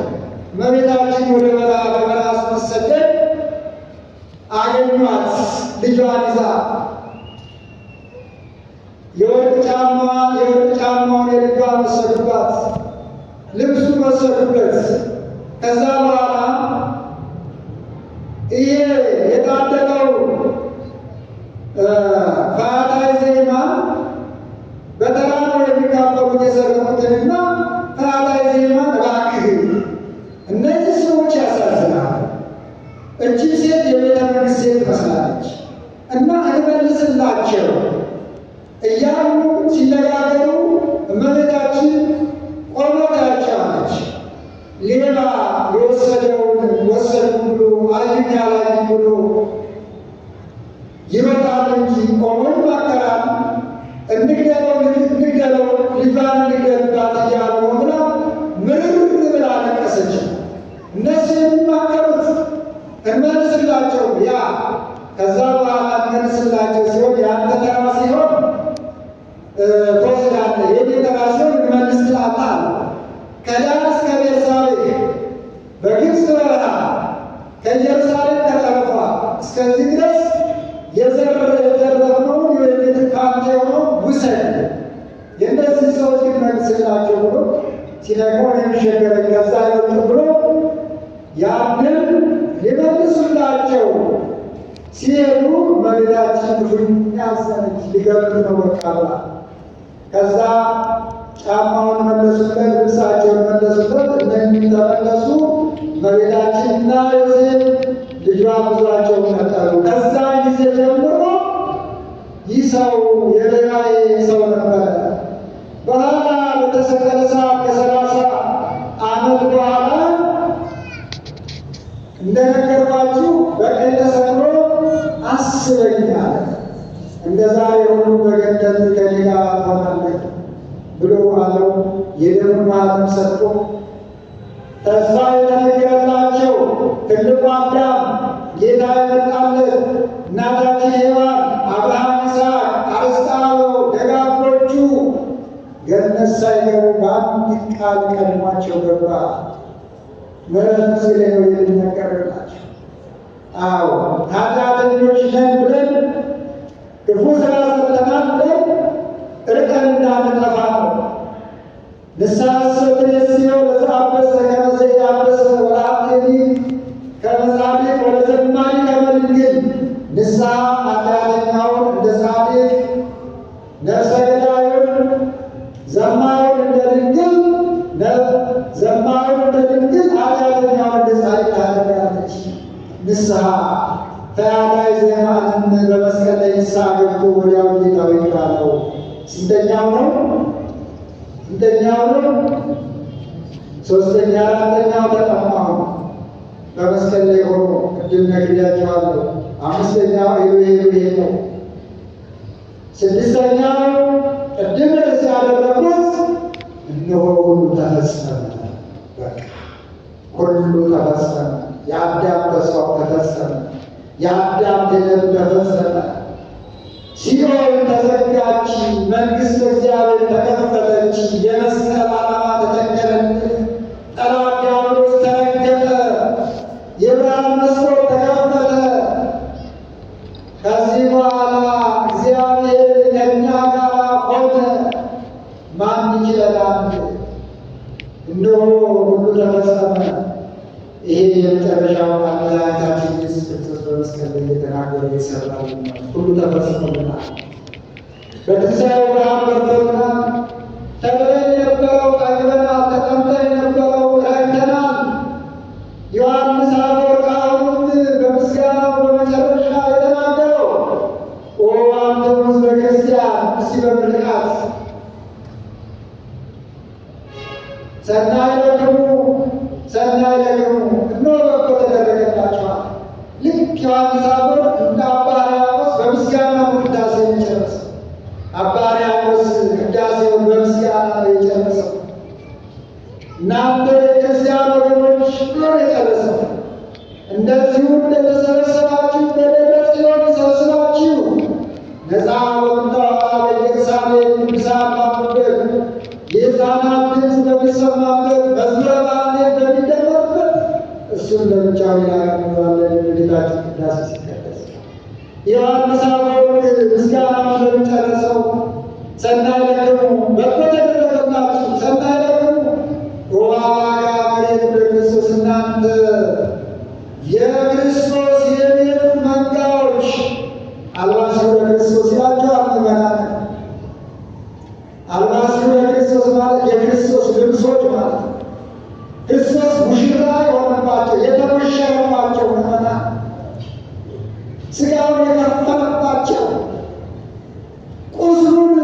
እመቤታችን ወደ በረሃ በበረሃ ስትሰደድ አገኟት። ልጇን ይዛ የወርቅ ጫማዋን የወርቅ ጫማውን የልጇን ወሰዱባት። ልብሱን ወሰዱባት። ወሰዱበት። ከዛ በኋላ ይሄ የታደለው ፈያታዊ ዘየማን በተራ ነው የሚካፈሉት የሰረቁትንና ፈያታዊ ዘየማን እባክህ እነዚህ ሰዎች ያሳዝናሉ። እጅግ ሴት የቤተ መንግስት ሴት ትመስላለች እና እንመልስላቸው እያሉ ሲነጋገሩ እመቤታችን ቆማ ታያቸዋለች። ሌባ የወሰደውን ወሰዱ ብሎ አዩኝ አላዩኝ ብሎ ይሮጣል እንጂ ቆሞ ይማከራል። እንግደለው እንግደለው ልጇን እንግደልባት እያሉ ነው ብላ ምርር ብላ አለቀሰች። እነሱ የሚማከሩት እንመልስላቸው ያ ከዛ በኋላ እንመልስላቸው ሲሆን የአንተ ተራ ሲሆን ትወስዳለህ፣ የኔ ተራ ሲሆን እንመልስ ትላለህ አለ። ከዳን እስከ ቤርሳቤህ በግብፅ በረሃ ከኢየሩሳሌም ከጠረፏ እስከዚህ ድረስ የዘረፍነውን የቤት ካንተ የሆነው ውሰድ፣ የእነዚህ ሰዎች ግን መልስላቸው ብሎ ሲነግረው እኔም ሸገረኝ ከዛ አይወጡም ብሎ ያንን ሊመልሱላቸው ሲሄዱ እመቤታችን ክፉኛ አዘነች። ሊገሉት ነው በቃ ብላ። ከዛ ጫማውን መለሱለት፣ ልብሳቸውን መለሱለት። እነኚህ ተመለሱ። እመቤታችንና ዮሴፍ ልጇ ጉዟቸውን ቀጠሉ። ከዛ ጊዜ ጀምሮ ይህ ሰው የበላይ ሰው ነበረ። በኋላ በተሰቀለ ሰዓት ከ30 ዓመት በኋላ እንደነገርኳችሁ በቀኝ ተሰቅሎ አስበኝ አለ። እንደ ዛሬ ሁሉ በገነት ከእኔ ጋር ትሆናለህ ብሎ አለው። የደሙን ማኅተም ሰጥቶ ተስፋ የተነገረላቸው ትልቁ አዳም ጌታ የመጣለት እናታችን ሔዋን፣ አብርሃም፣ ይስሐቅ፣ አርስተ አበው ደጋጎቹ ገነት ሳይገቡ በአንዲት ቃል ቀድሟቸው ገባ። ምሕረቱ ስለ ነው የሚነገርላቸው። አዎ ኃጢአተኞች ነን ብለን ክፉ ስራ ሰርተናል ብለን እርቀን እንዳንጠፋ ነው። ንስሐ ትሬስዮ ለዘአበሰ ከመ ዘኢአበሰ ወለኃጥእ ከመ ጻድቅ ወለዘማሪ ከመ ድንግል። ንስሐ ኃጢአተኛውን እንደ ጻድቅ፣ ነፍሰ ገዳዩን ዘማዩን እንደ ድንግል፣ ዘማዩን እንደ ድንግል፣ ኃጢአተኛውን እንደ ጻድቅ ታደርጋለች። ንስሐ ፈያታዊ ዘየማንን በመስቀል ላይ ንስሐ ገብቶ ወዲያው ጌታው ይቅር አለው። ስንተኛው ነው? ስንተኛው ነው? ሶስተኛ። አራተኛው ተጠማሁ በመስቀል ላይ ሆኖ ቅድም ነግሬያቸዋለሁ። አምስተኛው ኤሎሄ ኤሎሄ ነው። ስድስተኛው ቅድም ርዕስ ያደረጉት እነሆ ሁሉ ተፈጸመ። በቃ ሁሉ ተፈጸመ። የአዳም ተስፋው ተፈጸመ። የአዳም ድነት ተፈጸመ። ሲኦል ተዘጋች፣ መንግሥተ እግዚአብሔር ተከፈተች። የመስቀል ዓላማ ተተከለልን። ጠላት ዲያብሎስ ተረገጠ። የብርሃን መስኮት ተከፈተ። ከዚህ በኋላ እግዚአብሔር ከእኛ ጋር ሆነ። ማን ይችለናል? እነሆ ሁሉ ተፈጸመ። ይሄ የመጨረሻው ቃል መድኃኒታችን ኢየሱስ ክርስቶስ በመስቀል ላይ የተናገረው የሰራልን ነው። ሁሉ ተፈጽሞልናል። በትንሣኤው ብርሃን በርቶልናል። ተርበን የነበረው ጠግበናል። ተጠምተን የነበረው ረክተናል። ዮሐንስ አፈወርቅ አሁንም በምስጋናው በመጨረሻ የተናገረው ኦ አንተ ሕዝበ ክርስቲያን እስቲ በምርቃት ሰናይ ለክሙ ሰናይ ለክሙ እነሆ በጎ ተደረገላችኋል። ልክ ዮሐንስ አፈወርቅ እንደ አባ ሕርያቆስ በምስጋና ነው ቅዳሴ የጨረሰው። አባ ሕርያቆስ ቅዳሴውን በምስጋና ነው የጨረሰው። እናንተ የክርስቲያን ወገኖች ብሎ ነው የጨረሰው። እንደዚሁ እንደተሰበሰባችሁ በደብረ ጽዮን ሰብስባችሁ ነፃ በምታወጣ በኢየሩሳሌም ቅዱሳን ባሉበት የሕፃናት ድምፅ በሚሰማበት መዝሙረ ማህሌት በሚደመጥበት እሱን ለብቻው ይላል የጌታችን ቅዳሴ ሲቀደስ ዮሐንስ አፈወርቅ ምስጋናውን ለሚጨርሰው ሰናይ ለክሙ በጎ ተደረገላችሁ፣ ሰናይ ለክሙ ወአጋዕዝተ ስጋውን የከፈለባቸው፣ ቁስሉን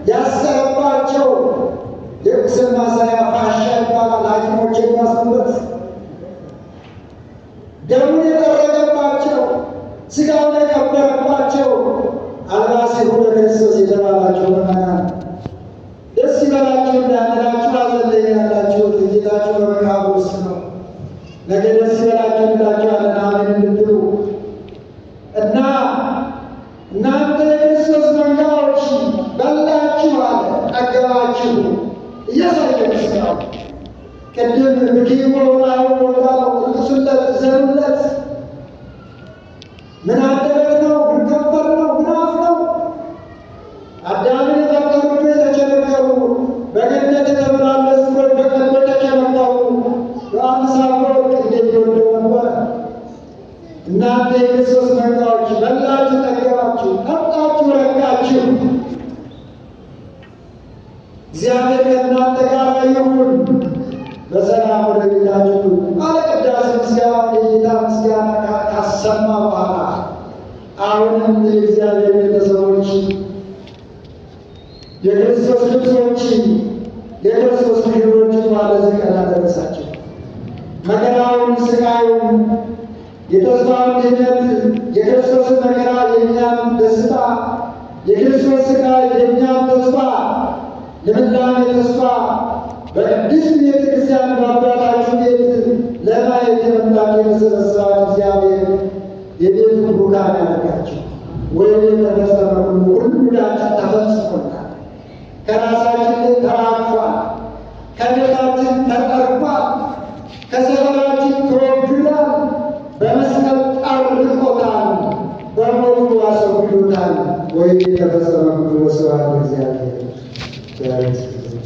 ያሰረባቸው፣ የቁስል ማሰሪያ ፋሻ ይባላል፣ ሐኪሞች የሚያስሩበት፣ ደሙን የጠረገባቸው፣ ስጋውን የቀበረባቸው አልባሲሁ ለክርስቶስ የተባላችሁ ምዕመናን ደስ ይበላችሁ እንዳንላችሁ ሐዘን ላይ ያላችሁት ጌታችሁ በመቃብር ውስጥ ነው። ነገ ደስ ይበላችሁ እንላችኋለን አሜን እንድትሉ እና እናንተ የክርስቶስ መንጋዎች በላችሁ አለ፣ ጠገባችሁ። እያሳየ ስጋው ቅድም ምግቦ ላሁ ወላሁ እልቅሱለት፣ እዘኑለት። ምን አንደበት ነው? ምን ከንፈር ነው? ምን አፍ ነው? አዳምን የፈጠሩት የተቸነከሩ፣ በገነት የተመላለሱ በቀንድ የተቸነከሩ ዮሐንስ አፈወርቅ እንዴት ይወደው ነበር። እናንተ የክርስቶስ መንጋዎች በላችሁ፣ ጠገባችሁ፣ ጠጣችሁ፣ ረካችሁ። እግዚአብሔር ከእናንተ ጋር ይሁን፣ በሰላም ወደ ቤታችሁ አለ። ቅዳሴ ምስጋና የጌታ ምስጋና ካሰማ በኋላ አሁንም የእግዚአብሔር ቤተሰቦች፣ የክርስቶስ ልብሶች፣ የክርስቶስ ሙሽሮች እንኳን ለዚህ ቀን አደረሳቸው። መከራውን፣ ስቃዩን፣ የተስፋውን ድነት፣ የክርስቶስን መከራ የእኛን ደስታ፣ የክርስቶስ ስቃይ የእኛን ተስፋ፣ ልምላሜ ተስፋ በቅድስት ቤተ ክርስቲያን በአባታችሁ ቤት ለማየት የመጣችሁ የተሰበሰባችሁ እግዚአብሔር የቤቱ ብሩካን ያደርጋችሁ። ወይም የተፈጸመ ሁሉ ሁላችን ተፈጽሞናል። ከራሳችን ላይ ተራግፏል። ከቤታችን ተጠርጓል። ከሰፈራችን ተወግዷል። በመስቀል ጠርቆታል። በሞቱ አስወግዶታል። ወይም የተፈጸመ ሁሉ ወስብሐት ለእግዚአብሔር። እግዚአብሔር ይስጥልን።